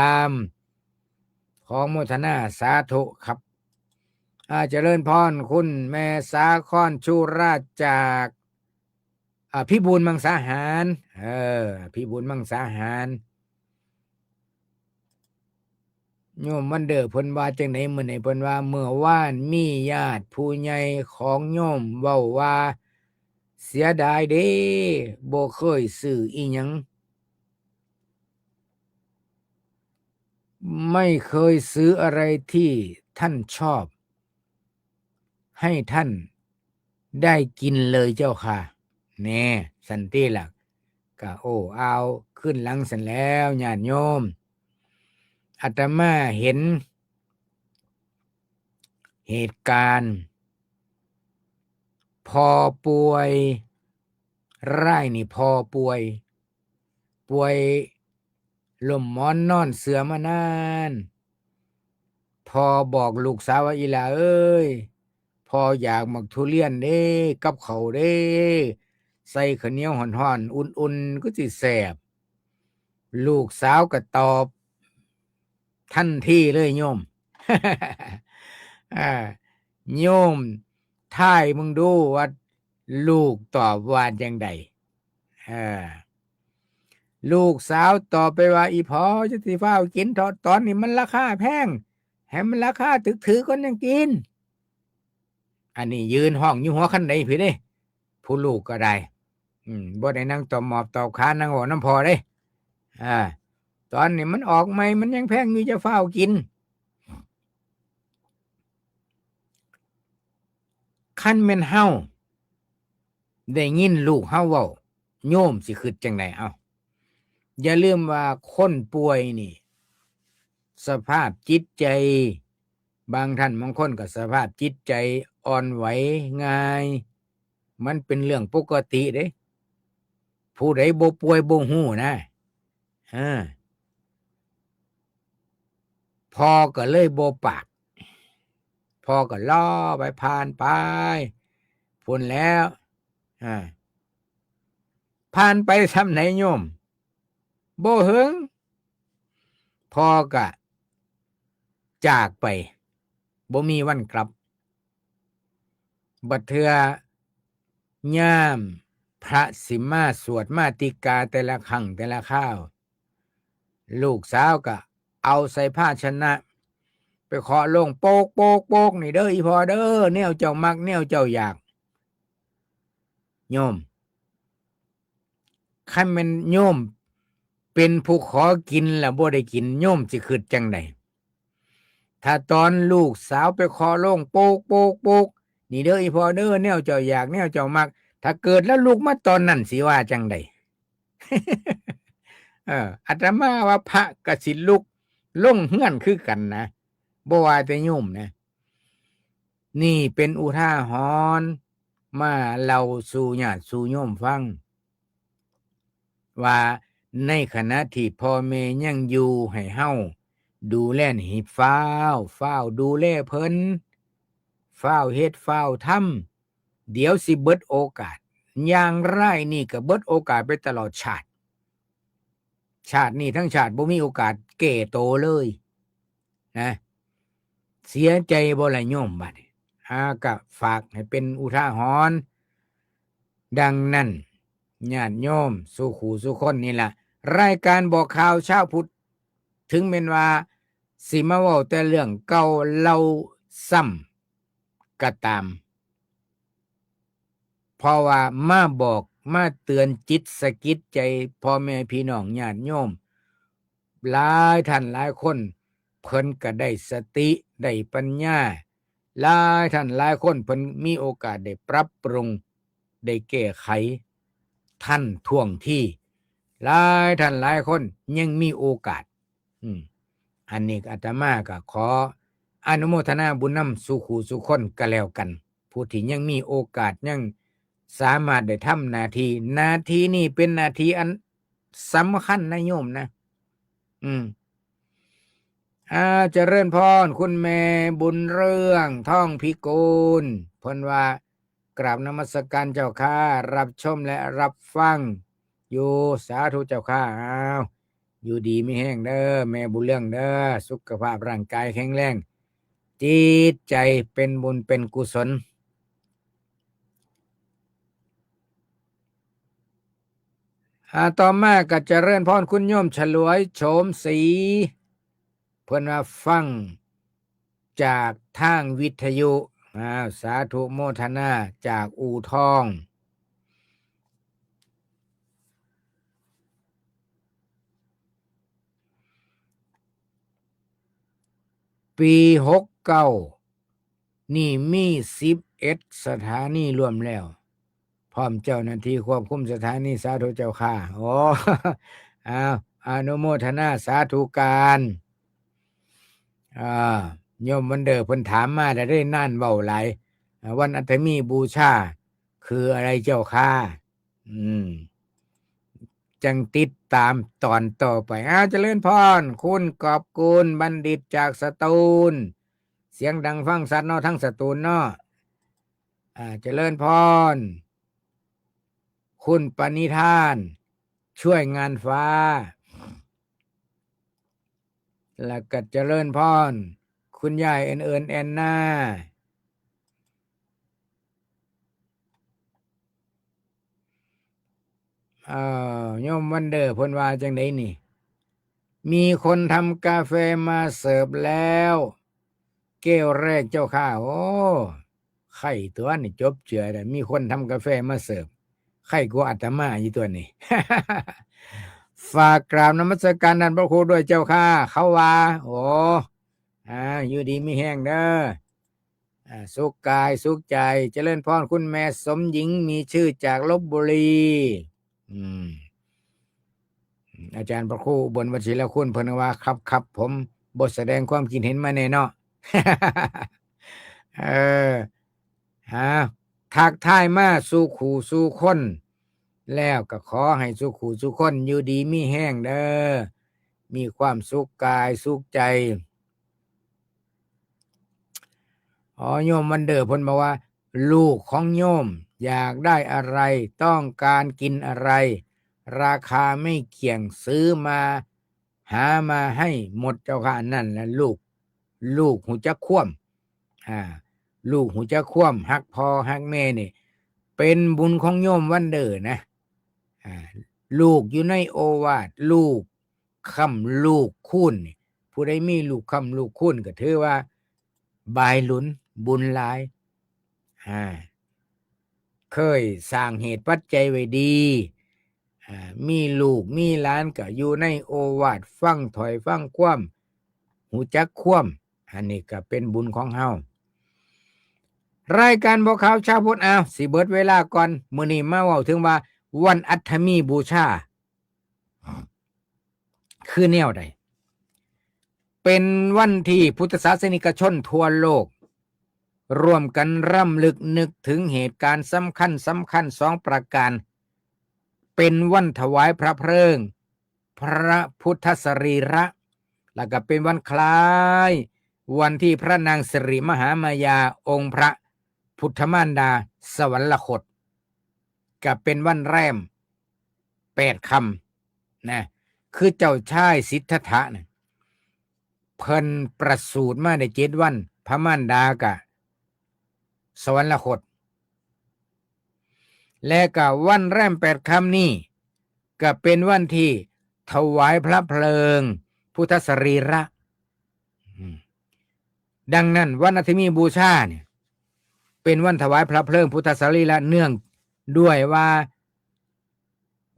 ำ ขอโมทนาสาธุครับ อ่า เจริญพร คุณแม่สาครชูราชจาก อ่า พิบูลมังสาหาร เออ พิบูลมังสาหาร โยมวันเดอร์เพิ่นว่าจั่งใดมื้อนี้ เพิ่นว่าเมื่อวานมีญาติผู้ใหญ่ของโยมเว้าว่า เสียดายเด้ บ่เคยซื้ออิหยัง ไม่เคยซื้ออะไรที่ท่านชอบ ให้ท่านได้กินเลยเจ้าค่ะ แน่ สันติล่ะ ก็ โอ้ เอา ขึ้นหลังสันแล้ว ญาติโยม อาตมาเห็น เหตุการณ์ พ่อป่วย รายนี่พ่อป่วย ป่วยล้มหมอนนอนเสื่อมานาน พ่อบอกลูกสาวว่า อีหล่าเอ้ย พ่ออยากหมากทุเรียนเด้ กับข้าวเด้ ใส่ข้าวเหนียวฮ้อนๆ อุ่นๆ คือสิแซ่บ ลูกสาวก็ตอบทันทีเลยโยม อ่า โยมทายมึงดูว่าลูกตอบว่าจั่งใด เออ ลูกสาวตอบไปว่า "อีพ่อจะสิฟ้าวกินเถาะ ตอนนี้มันราคาแพง ให้มันราคาถืกๆ ก่อนยังกิน" อันนี้ยืนฮ้องอยู่หัวคันไดพี้เด้ ผู้ลูกก็ได้ อืม บ่ได้นั่งตอบหมอบตอบขา นั่งเว้านำพ่อเด้ อ่า ตอนนี้มันออกใหม่ มันยังแพงอยู่ จะฟ้าวกิน คันแม่นเฮาได้ยินลูกเฮาเว้า โยมสิคิดจั่งใด เอ้า อย่าลืมว่าคนป่วยนี่ สภาพจิตใจ บางท่านบางคนก็สภาพจิตใจอ่อนไหวง่าย มันเป็นเรื่องปกติเด้ ผู้ใดบ่ป่วยบ่ฮู้นะ เออ พ่อก็เลยบ่ปาก พ่อก็รอไป ผ่านไป พุ้นแล้ว อ่า ผ่านไปส่ำใดโยม บ่เหิง พ่อก็จากไป บ่มีวันกลับ บัดเทื่อยามพระสิมาสวดมาติกาแต่ละครั้งแต่ละคราว ลูกสาวก็เอาใส่ภาชนะ ไปเคาะลง โปก โปก โปก "นี่เด้ออีพ่อเด้อ แนวเจ้ามัก แนวเจ้าอยาก" โยม คันแม่นโยมเป็นผู้ขอกินแล้วบ่ได้กิน โยมสิคิดจั่งใด ถ้าตอนลูกสาวไปเคาะลง โปก โปก โปก "นี่เด้ออีพ่อเด้อ แนวเจ้าอยาก แนวเจ้ามัก" ถ้าเกิดลาวลุกมาตอนนั้นสิว่าจั่งใด เออ อาตมาว่าพระก็สิลุกลงเฮือนคือกันนะ บ่ว่าแต่โยมนะ นี่เป็นอุทาหรณ์มาเล่าสู่ญาติสู่โยมฟัง ว่าในขณะที่พ่อแม่ยังอยู่ให้เฮาดูแลนี่ ฟ้าว ฟ้าวดูแลเพิ่น ฟ้าวเฮ็ด ฟ้าวทำ เดี๋ยวสิเบิดโอกาส อย่างร้ายนี่ก็เบิดโอกาสไปตลอดชาติ ชาตินี้ทั้งชาติบ่มีโอกาสแก้โตเลยนะ เสียใจบ่ล่ะโยมบัดนี้ อ่า ก็ฝากให้เป็นอุทาหรณ์ ดังนั้น ญาติโยมสู่คู่สู่คนนี่ล่ะ รายการบอกข่าวชาวพุทธ ถึงแม่นว่าสิมาเว้าแต่เรื่องเก่าเล่าซ้ำก็ตาม เพราะว่ามาบอกมาเตือนจิตสะกิดใจพ่อแม่พี่น้องญาติโยม หลายท่านหลายคนเพิ่นก็ได้สติได้ปัญญา หลายท่านหลายคนเพิ่นมีโอกาสได้ปรับปรุง ได้แก้ไขทันท่วงที หลายท่านหลายคนยังมีโอกาส อืม อันนี้อาตมาก็ขออนุโมทนาบุญนำสู่คู่สู่คนก็แล้วกัน ผู้ที่ยังมีโอกาสยังสามารถได้ทำหน้าที่ หน้าที่นี้เป็นหน้าที่อันสำคัญนะโยมนะ อืม อ่า เจริญพร คุณแม่บุญเรือง ทองพิกูล เพิ่นว่า กราบนมัสการเจ้าค่ะ รับชมและรับฟังอยู่ สาธุเจ้าค่ะ อ้าว อยู่ดีมีแฮงเด้อ แม่บุญเรืองเด้อ สุขภาพร่างกายแข็งแรง จิตใจเป็นบุญเป็นกุศล อ่า ต่อมาก็เจริญพร คุณโยมฉลวยโฉมศรี เพิ่นว่าฟังจากทางวิทยุ อ้าว สาธุโมทนาจากอู่ทอง ปีหกเก้า นี่มีสิบเอ็ดสถานีรวมแล้ว พร้อมเจ้าหน้าที่ควบคุมสถานี สาธุเจ้าค่ะ โอ้ อ้าว อนุโมทนาสาธุการ อ่า โยมวันเดอร์เพิ่นถามมาแล้วได้นานเว้าหลาย อ่า วันอัฐมีบูชาคืออะไรเจ้าค่ะ อืม จั่งติดตามตอนต่อไป อ้าว เจริญพร คุณกอบกูลบัณฑิตจากสตูล เสียงดังฟังชัดเนาะ ทั้งสตูลเนาะ อ่า เจริญพร คุณปณิธาน ช่วยงานฟ้า แล้วก็เจริญพร คุณยายเอิญเอิญแอนนา เอ่อ โยมวันเดอร์เพิ่นว่าจั่งใดนี่ มีคนทำกาแฟมาเสิร์ฟแล้ว แก้วแรกเจ้าค่ะ โอ้ ไข้ตัวนี่จบเจือแล้ว มีคนทำกาแฟมาเสิร์ฟ ไข้กว่าอาตมาอยู่ตัวนี้ ฝากกราบนมัสการท่านพระครูด้วยเจ้าค่ะ เขาว่า โอ้ อ่า อยู่ดีมีแฮงเด้อ อ่า สุขกายสุขใจ เจริญพรคุณแม่สมหญิง มีชื่อจากลพบุรี อืม อาจารย์พระครูอุบลวชิรคุณ เพิ่นว่า ครับ ครับ ผมบ่แสดงความคิดเห็นมาแน่เนาะ เออ ฮะ ทักทายมาสู่คู่สู่คน แล้วก็ขอให้สู่คู่สู่คนอยู่ดีมีแฮงเด้อ มีความสุขกายสุขใจ อ๋อ โยมวันเดอร์เพิ่นบอกว่า ลูกของโยมอยากได้อะไร ต้องการกินอะไร ราคาไม่เกี่ยง ซื้อมา หามาให้หมดเจ้าค่ะ นั่นแหละลูก ลูกฮู้จักความ อ่า ลูกฮู้จักความฮักพ่อฮักแม่นี่ เป็นบุญของโยมวันเดอร์นะ อ่า ลูกอยู่ในโอวาท ลูกค้ำลูกคูณนี่ ผู้ใดมีลูกค้ำลูกคูณก็ถือว่า บายหลุน บุญหลาย อ่า เคยสร้างเหตุปัจจัยไว้ดี อ่า มีลูกมีหลานก็อยู่ในโอวาท ฟังถ้อยฟังความ ฮู้จักความ อันนี้ก็เป็นบุญของเฮา รายการบอกข่าวชาวพุทธ อ้าว สิเบิดเวลาก่อน มื้อนี้มาเว้าถึงว่าวันอัฐมีบูชา คือแนวใด เป็นวันที่พุทธศาสนิกชนทั่วโลก ร่วมกันรำลึกนึกถึงเหตุการณ์สำคัญสำคัญสองประการ เป็นวันถวายพระเพลิง พระพุทธสรีระ แล้วก็เป็นวันคล้าย วันที่พระนางสิริมหามายาองค์พระพุทธมารดาสวรรคต ก็เป็นวันแรมแปดค่ำนะ คือเจ้าชายสิทธัตถะนะ เพิ่นประสูติมาได้เจ็ดวัน พระมารดากะสวรรคต และกะวันแรมแปดค่ำนี่ ก็เป็นวันที่ถวายพระเพลิงพุทธสรีระ อืม ดังนั้นวันอัฐมีบูชาเนี่ย เป็นวันถวายพระเพลิงพุทธสรีระ เนื่องด้วยว่า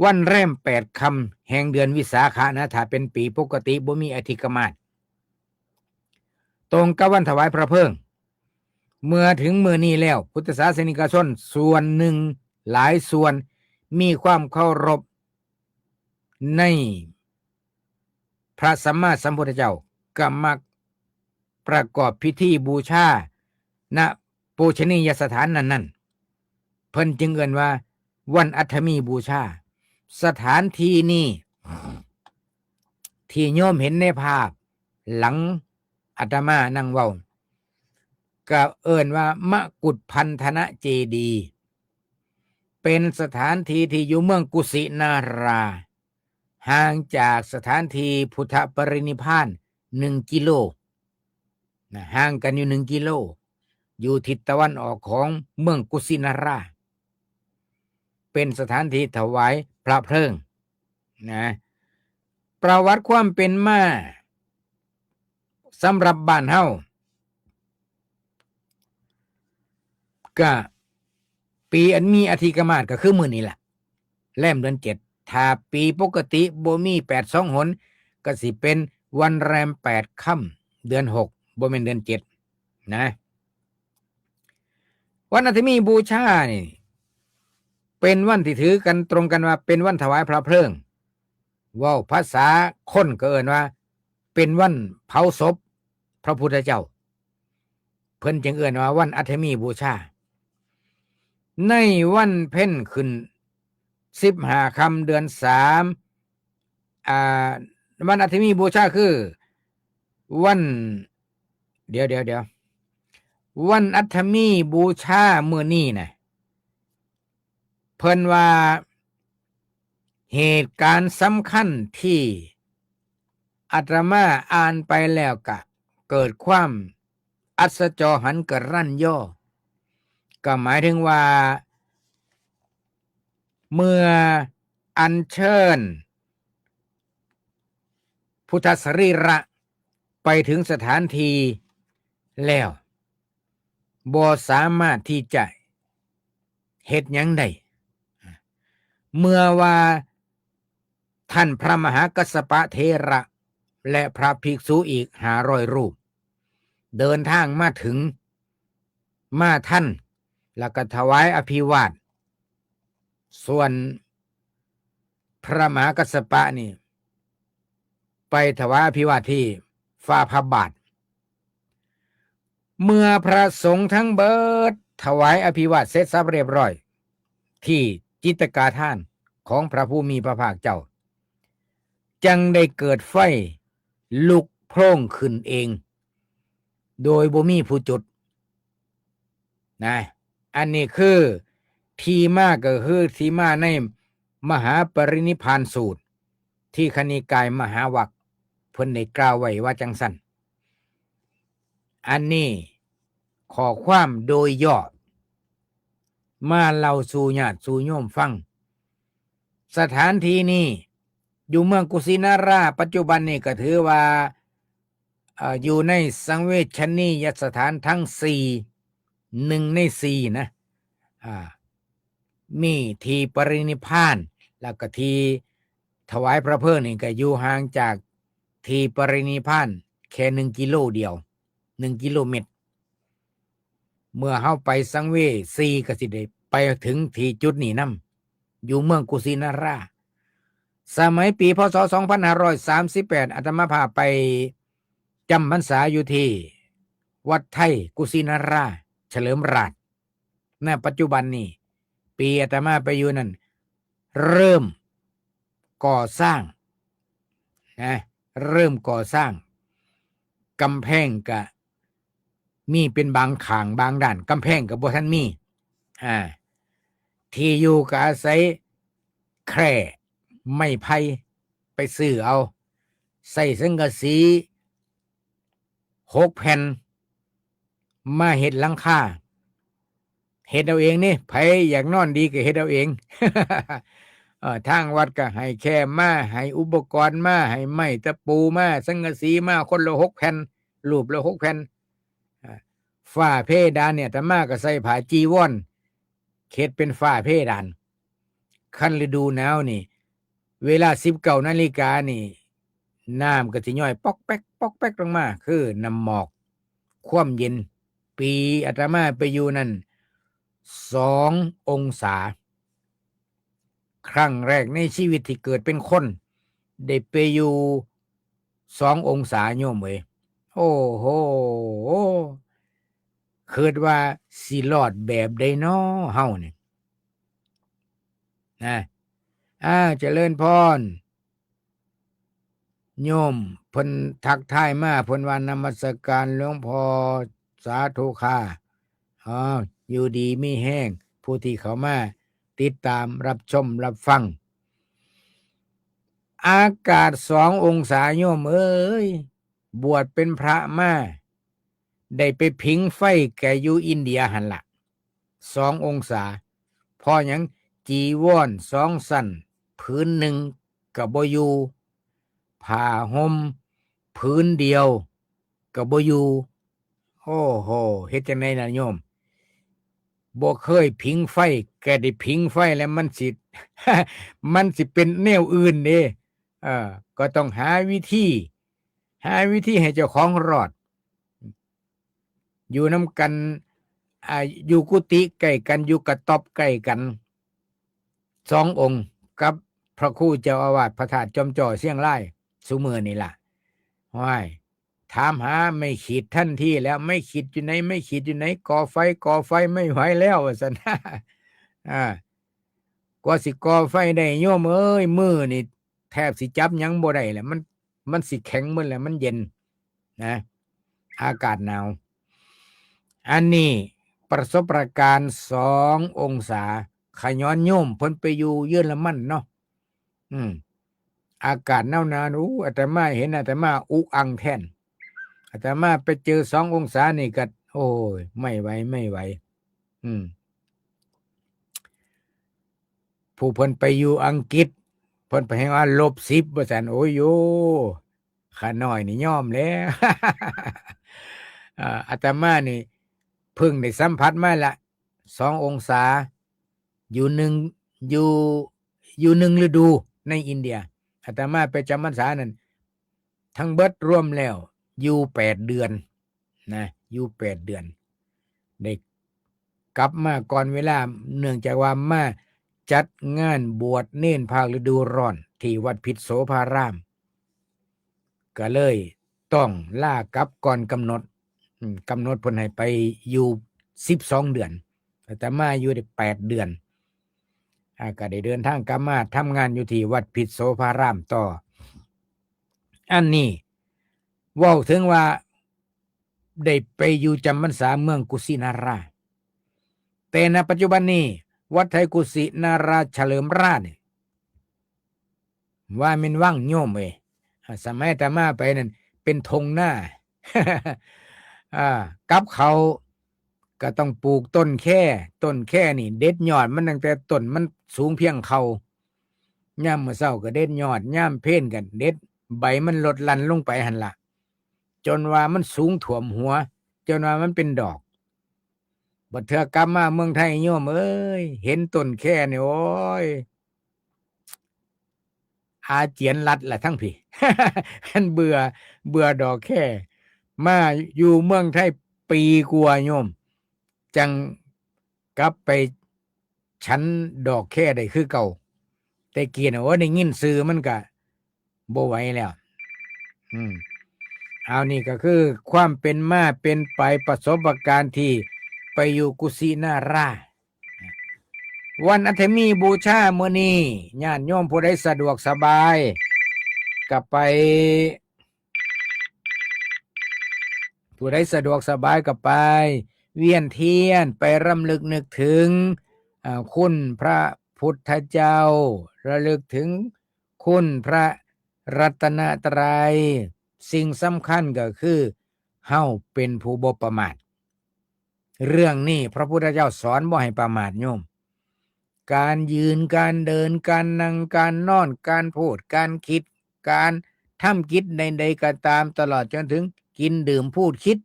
วันแรมแปดค่ำแห่งเดือนวิสาขะนะ ถ้าเป็นปีปกติบ่มีอธิกมาส ตรงกับวันถวายพระเพลิง เมื่อถึงมื้อนี้แล้ว พุทธศาสนิกชนส่วนหนึ่งหลายส่วนมีความเคารพในพระสัมมาสัมพุทธเจ้า ก็มักประกอบพิธีบูชา ณ ปูชนียสถานนั้นๆ เพิ่นจึงเอิ้นว่าวันอัฐมีบูชา สถานที่นี้ ที่โยมเห็นในภาพหลังอาตมานั่งเว้า ก็เอิ้นว่ามกุฏพันธนะเจดีย์ เป็นสถานที่ที่อยู่เมืองกุสินารา ห่างจากสถานที่พุทธปรินิพพานหนึ่งกิโล นะ ห่างกันอยู่หนึ่งกิโล อยู่ทิศตะวันออกของเมืองกุสินารา เป็นสถานที่ถวายพระเพลิง นะ ประวัติความเป็นมาสำหรับบ้านเฮา ก็ปีอันมีอธิกมาสก็คือมื้อนี้แหละ แรมเดือนเจ็ด ถ้าปีปกติบ่มีแปดสองหน ก็สิเป็นวันแรมแปดค่ำเดือนหก บ่แม่นเดือนเจ็ด นะ วันอัฐมีบูชานี่ เป็นวันที่ถือกันตรงกันว่าเป็นวันถวายพระเพลิง เว้าภาษาคนก็เอิ้นว่าเป็นวันเผาศพพระพุทธเจ้า เพิ่นจึงเอิ้นว่าวันอัฐมีบูชา ในวันเพ็ญขึ้นสิบห้าค่ำเดือนสาม อ่า วันอัฐมีบูชาคือวัน เดี๋ยว เดี๋ยว เดี๋ยว วันอัฐมีบูชามื้อนี้นะ เพิ่นว่าเหตุการณ์สำคัญที่อาตมาอ่านไปแล้วกะเกิดความอัศจรรย์กะรัญยอ ก็หมายถึงว่า เมื่อ อัญเชิญพุทธสรีระไปถึงสถานที่แล้ว บ่สามารถที่จะเฮ็ดหยังได้ เมื่อว่าท่านพระมหากัสสปะเถระ และพระภิกษุอีกห้าร้อยรูป เดินทางมาถึง มาทัน แล้วก็ถวายอภิวาท ส่วนพระมหากัสสปะนี่ ไปถวายอภิวาทที่ฝ่าพระบาท เมื่อพระสงฆ์ทั้งเบิดถวายอภิวาทเสร็จสับเรียบร้อย ที่จิตกาธานของพระผู้มีพระภาคเจ้า จั่งได้เกิดไฟลุกโพล่งขึ้นเอง โดยบ่มีผู้จุด นะ อันนี้คือที่มา ก็คือที่มาในมหาปรินิพพานสูตร ทีฆนิกายมหาวักค์ เพิ่นได้กล่าวไว้ว่าจั่งซั้น อันนี้ข้อความโดยย่อ มาเล่าสู่ญาติสู่โยมฟัง สถานที่นี้อยู่เมืองกุสินารา ปัจจุบันนี้ก็ถือว่า เอ่อ อยู่ในสังเวชนียสถานทั้งสี่ หนึ่งในสี่นะ อ่า มีที่ปรินิพพาน แล้วก็ที่ถวายพระเพลิงนี่ก็อยู่ห่างจากที่ปรินิพพานแค่หนึ่งกิโลเดียว หนึ่งกิโลเมตร เมื่อเฮาไปสังเวชนีก็สิได้ไปถึงที่จุดนี้นำ อยู่เมืองกุสินารา สมัยปี พ.ศ. สองพันห้าร้อยสามสิบแปด อาตมาภาพไปจำพรรษาอยู่ที่วัดไทยกุสินารา เฉลิมราษฎร์ ณ ปัจจุบันนี้ ปีอาตมาไปอยู่นั่น เริ่มก่อสร้าง นะ เริ่มก่อสร้าง กำแพงก็มีเป็นบางข้างบางด้าน กำแพงก็บ่ทันมี อ่า ที่อยู่ก็อาศัยแคร่ไม้ไผ่ไปซื้อเอา ใส่สังกะสีหกแผ่น มาเฮ็ดหลังคา เฮ็ดเอาเองนี่ ไผอยากนอนดีก็เฮ็ดเอาเอง เอ่อ ทางวัดก็ให้แคร่มา ให้อุปกรณ์มา ให้ไม้ตะปูมา สังกะสีมา คนละหกแผ่น รูปละหกแผ่น อ่า ฝ้าเพดานเนี่ย อาตมาก็ใส่ผ้าจีวร เฮ็ดเป็นฝ้าเพดาน คันฤดูหนาวนี่ เวลาสิบเก้านาฬิกานี่ น้ำก็สิย้อยป๊อกแป๊ก ป๊อกแป๊กลงมา คือน้ำหมอก ความเย็น ปีอาตมาไปอยู่นั่น สององศา ครั้งแรกในชีวิตที่เกิดเป็นคน ได้ไปอยู่สององศา โยมเอ้ย โอ้โห คิดว่าสิรอดแบบใดน้อเฮานี่ นะ อ่า เจริญพร โยมเพิ่นทักทายมา เพิ่นว่านมัสการหลวงพ่อ สาธุค่ะ อ๋อ อยู่ดีมีแฮง ผู้ที่เข้ามาติดตามรับชมรับฟัง อากาศสององศา โยมเอ้ย บวชเป็นพระมา ได้ไปผิงไฟแกอยู่อินเดียหั่นละ สององศา เพราะหยัง จีวรสองชั้น ผืนหนึ่งก็บ่อยู่ ผ้าห่มผืนเดียวก็บ่อยู่ โอ้โห เฮ็ดจั่งใดล่ะโยม บ่เคยผิงไฟ ก็ได้ผิงไฟแล้วมันสิ มันสิเป็นแนวอื่นเด้ เออ ก็ต้องหาวิธี หาวิธีให้เจ้าของรอด อยู่นำกัน อ่า อยู่กุฏิใกล้กัน อยู่กระต๊อบใกล้กัน สององค์ กับพระครูเจ้าอาวาสพระธาตุจอมจ่อเชียงราย ซุมื้อนี่ล่ะ ห้วย ถามหาไม้ขีดทันทีแล้ว ไม้ขีดอยู่ไหน ไม้ขีดอยู่ไหน ก่อไฟ ก่อไฟไม่ไหวแล้ว ว่าซั่น อ่า กว่าสิก่อไฟได้ โยมเอ้ย มือนี่แทบสิจับหยังบ่ได้แหละ มัน มันสิแข็งหมดแหละ มันเย็นนะ อากาศหนาว อันนี้ประสบการณ์สององศา ขย้อนโยมเพิ่นไปอยู่เยอรมันเนาะ อืม อากาศหนาวๆ อู้ อาตมาเห็นอาตมาอุอังแทน อาตมาไปเจอสององศานี่ก็ โอ้ย ไม่ไหว ไม่ไหว อืม ผู้เพิ่นไปอยู่อังกฤษ พิ่นไปให้ว่าลบสิบว่าซั่น โอ้ยโย ข้าน้อยนี่ยอมแล้ว อ่า อาตมานี่เพิ่งได้สัมผัสมาละ สององศา อยู่หนึ่ง อยู่ อยู่หนึ่งฤดูในอินเดีย อาตมาไปจำพรรษานั่น ทั้งเบิดรวมแล้ว อยู่แปดเดือน นะ อยู่แปดเดือน ได้กลับมาก่อนเวลา เนื่องจากว่ามาจัดงานบวชเณรภาคฤดูร้อนที่วัดพิษโสภาราม ก็เลยต้องลากลับก่อนกำหนด อืม กำหนดเพิ่นให้ไปอยู่สิบสองเดือน อาตมาอยู่ได้แปดเดือน อ่า ก็ได้เดินทางกลับมาทำงานอยู่ที่วัดพิษโสภารามต่อ อันนี้เว้าถึงว่าได้ไปอยู่จำพรรษาเมืองกุสินารา แต่ณปัจจุบันนี้ วัดไทยกุสินาราเฉลิมราชนี่ ว่าแม่นวังโยมเอ้ย อ่า สมัยอาตมาไปนั่นเป็นทงนา อ่า กับเขาก็ต้องปลูกต้นแค่ ต้นแค่นี่เด็ดยอดมันตั้งแต่ต้นมันสูงเพียงเข่า ยามมื้อเช้าก็เด็ดยอด ยามเพลก็เด็ดใบมันหล่นหล่นลงไปหั่นล่ะ จนว่ามันสูงท่วมหัว จนว่ามันเป็นดอก บัดเทื่อกลับมาเมืองไทยโยมเอ้ย เห็นต้นแค่นี่ โอ้ย อาเจียนลัดละทั้งพี้ มันเบื่อ เบื่อดอกแค่ มาอยู่เมืองไทยปีกว่าโยม จั่งกลับไปฉันดอกแค่ได้คือเก่า แต่กี้น่ะ โอ้ย ได้ยินชื่อมันก็บ่ไหวแล้ว อืม เอา นี่ก็คือความเป็นมาเป็นไป ประสบการณ์ที่ไปอยู่กุสินารา วันอัฐมีบูชามื้อนี้ ญาติโยมผู้ใดสะดวกสบาย ก็ไป ผู้ใดสะดวกสบายก็ไป เวียนเทียน ไปรำลึกนึกถึง อ่า คุณพระพุทธเจ้า ระลึกถึงคุณพระรัตนตรัย สิ่งสำคัญก็คือ เฮาเป็นผู้บ่ประมาท เรื่องนี้พระพุทธเจ้าสอนบ่ให้ประมาทโยม การยืน การเดิน การนั่ง การนอน การพูด การคิด การทำกิจใดๆก็ตาม ตลอดจนถึงกินดื่มพูดคิด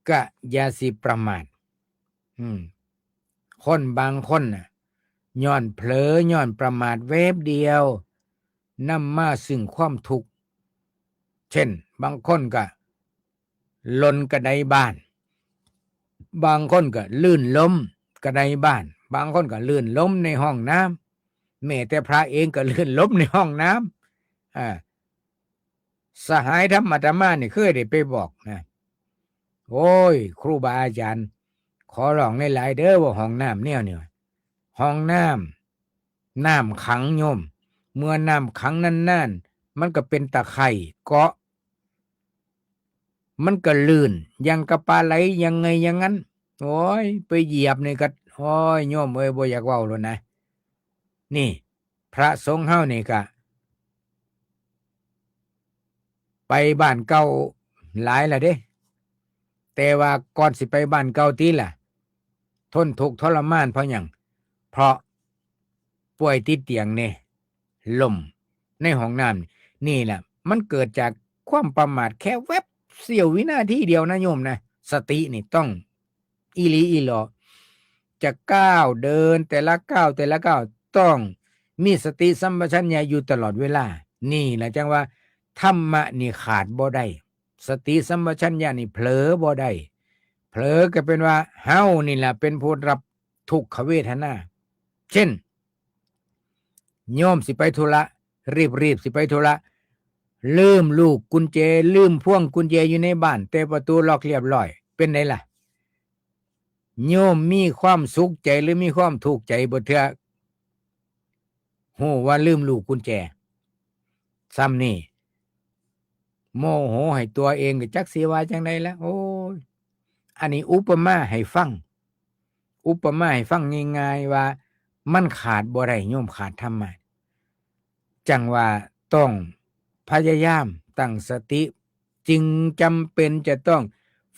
ก็อย่าสิประมาท อืม คนบางคนน่ะ ย้อนเผลอ ย้อนประมาทแวบเดียว นำมาซึ่งความทุกข์ เช่น บางคนก็หล่นกระไดบ้าน บางคนก็ลื่นล้มกระไดบ้าน บางคนก็ลื่นล้มในห้องน้ำ แม้แต่พระเองก็ลื่นล้มในห้องน้ำ อ่า สหายธรรมอาตมานี่เคยได้ไปบอกนะ โอ้ย ครูบาอาจารย์ ขอร้องหลายๆเด้อ ว่าห้องน้ำแนวนี้ ห้องน้ำ น้ำขังโยม เมื่อน้ำขังนานๆ มันก็เป็นตะไคร่เกาะ มันก็ลื่น อย่างกับปลาไหล ยังไงอย่างนั้น โอ้ย ไปเหยียบนี่ก็ โอ้ย โยมเอ้ย บ่อยากเว้าแล้วนะ นี่ พระสงฆ์เฮานี่ก็ ไปบ้านเก่าหลายแล้วเด้ แต่ว่าก่อนสิไปบ้านเก่าติล่ะ ทนทุกข์ทรมานเพราะหยัง เพราะป่วยติดเตียงแน่ ล้มในห้องน้ำ นี่แหละ มันเกิดจากความประมาทแค่แวบเสี้ยววินาทีเดียวนะโยมนะ สตินี่ต้อง อีหลีอีหลอ จะก้าวเดินแต่ละก้าวแต่ละก้าว ต้องมีสติสัมปชัญญะอยู่ตลอดเวลา นี่แหละจั่งว่าธรรมะนี่ขาดบ่ได้ สติสัมปชัญญะนี่เผลอบ่ได้ เผลอก็เป็นว่าเฮานี่แหละเป็นผู้รับทุกขเวทนา เช่น โยมสิไปธุระ รีบๆสิไปธุระ ลืมลูกกุญแจ ลืมพวงกุญแจอยู่ในบ้าน แต่ประตูล็อกเรียบร้อย เป็นไดล่ะ โยมมีความสุขใจหรือมีความทุกข์ใจบ่เทื่อ ฮู้ว่าลืมลูกกุญแจ ส่ำนี่ โมโหให้ตัวเองก็จักสิว่าจั่งใดละ โอ้ย อันนี้อุปมาให้ฟัง อุปมาให้ฟังง่ายๆว่ามันขาดบ่ได้โยม ขาดธรรมะ จั่งว่าต้องพยายามตั้งสติ จึงจำเป็นจะต้อง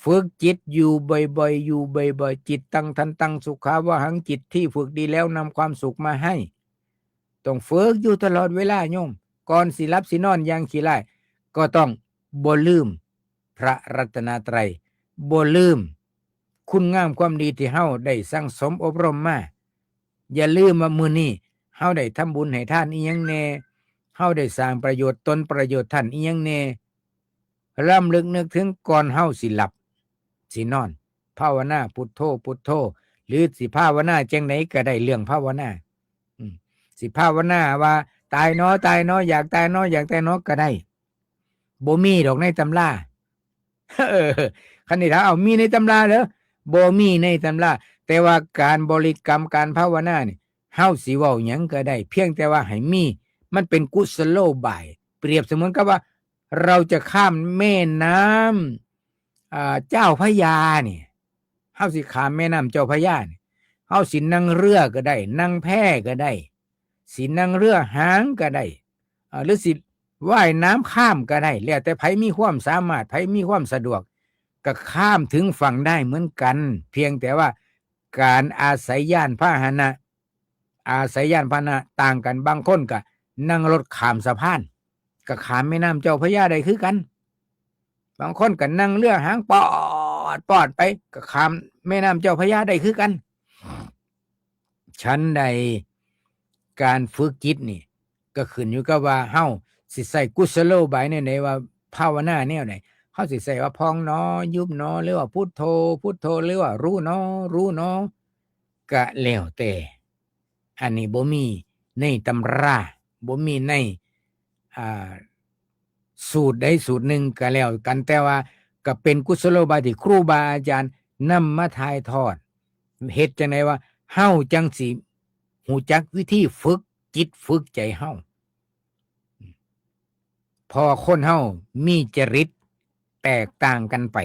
ฝึกจิตอยู่บ่อยๆ อยู่บ่อยๆ จิตตังทันตังสุขาวหัง จิตที่ฝึกดีแล้วนำความสุขมาให้ ต้องฝึกอยู่ตลอดเวลาโยม ก่อนสิหลับสินอนอย่างขี้ร้าย ก็ต้องบ่ลืมพระรัตนตรัย บ่ลืมคุณงามความดีที่เฮาได้สั่งสมอบรมมา อย่าลืมว่ามื้อนี้เฮาได้ทำบุญให้ทานอิหยังแน่ เฮาได้สร้างประโยชน์ตนประโยชน์ท่านอิหยังแน่ รำลึกนึกถึงก่อนเฮาสิหลับสินอน ภาวนาพุทโธพุทโธ หรือสิภาวนาจั่งใดก็ได้ เรื่องภาวนา อืม สิภาวนาว่า ตายหนอ ตายหนอ อยากตายหนอ อยากตายหนอ ก็ได้ บ่มีดอกในตำรา เออ คันนี้ถ้าเอามีในตำราเด้อ บ่มีในตำรา แต่ว่าการบริกรรมการภาวนานี่ เฮาสิเว้าหยังก็ได้ เพียงแต่ว่าให้มี มันเป็นกุศโลบาย เปรียบเสมือนกับว่า เราจะข้ามแม่น้ำ อ่า เจ้าพระยานี่ เฮาสิข้ามแม่น้ำเจ้าพระยานี่ เฮาสินั่งเรือก็ได้ นั่งแพก็ได้ สินั่งเรือหางก็ได้ อ่า หรือสิว่ายน้ำข้ามก็ได้ แล้วแต่ไผมีความสามารถ ไผมีความสะดวก ก็ข้ามถึงฝั่งได้เหมือนกัน เพียงแต่ว่าการอาศัยยานพาหนะ อาศัยยานพาหนะต่างกัน บางคนก็นั่งรถข้ามสะพาน ก็ข้ามแม่น้ำเจ้าพระยาได้คือกัน บางคนก็นั่งเรือหางปอดปอดไป ก็ข้ามแม่น้ำเจ้าพระยาได้คือกัน ฉันใด การฝึกจิตนี่ ก็ขึ้นอยู่กับว่าเฮาสิใช้กุศโลบายแนวใด ว่าภาวนาแนวใด เฮาสิใช้ว่าพองหนอ ยุบหนอ หรือว่าพุทโธ พุทโธ หรือว่ารู้หนอ รู้หนอ ก็แล้วแต่ อันนี้บ่มีในตำรา บ่มีใน อ่า สูตรใดสูตรหนึ่งก็แล้วกัน แต่ว่าก็เป็นกุศโลบายที่ครูบาอาจารย์นำมาถ่ายทอด เฮ็ดจั่งใดว่าเฮาจั่งสิฮู้จักวิธีฝึกจิตฝึกใจเฮา เพราะคนเฮามีจริตแตกต่างกันไป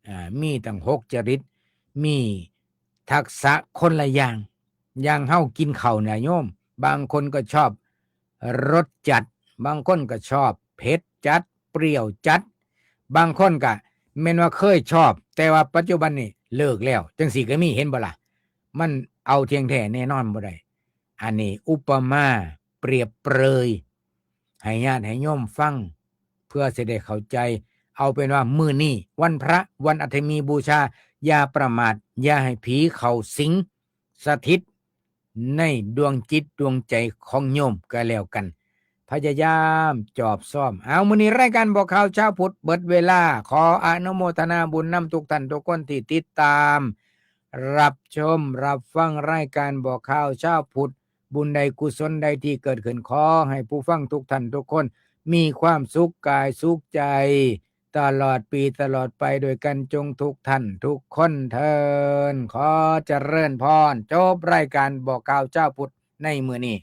อ่า มีตั้งหกจริต มีทักษะคนละอย่าง อย่างเฮากินข้าวเนี่ยโยม บางคนก็ชอบรสจัด บางคนก็ชอบเผ็ดจัด เปรี้ยวจัด บางคนก็แม่นว่าเคยชอบ แต่ว่าปัจจุบันนี่เลิกแล้ว จั่งซี้ก็มี เห็นบ่ล่ะ มันเอาเที่ยงแท้แน่นอนบ่ได้ อันนี้อุปมาเปรียบเปรย ให้ญาติให้โยมฟัง เพื่อสิได้เข้าใจ เอาเป็นว่ามื้อนี้วันพระ วันอัฐมีบูชา อย่าประมาท อย่าให้ผีเข้าสิงสถิตในดวงจิตดวงใจของโยมก็แล้วกัน พยายามจอบซ่อม เอา มื้อนี้รายการบอกข่าวชาวพุทธเบิดเวลา ขออนุโมทนาบุญนำทุกท่านทุกคนที่ติดตาม รับชม รับฟังรายการบอกข่าวชาวพุทธ บุญใดกุศลใดที่เกิดขึ้น ขอให้ผู้ฟังทุกท่านทุกคน มีความสุขกายสุขใจ ตลอดปีตลอดไปด้วยกันจงทุกท่านทุกคนเทอญ ขอเจริญพร จบรายการบอกข่าวชาวพุทธในมื้อนี้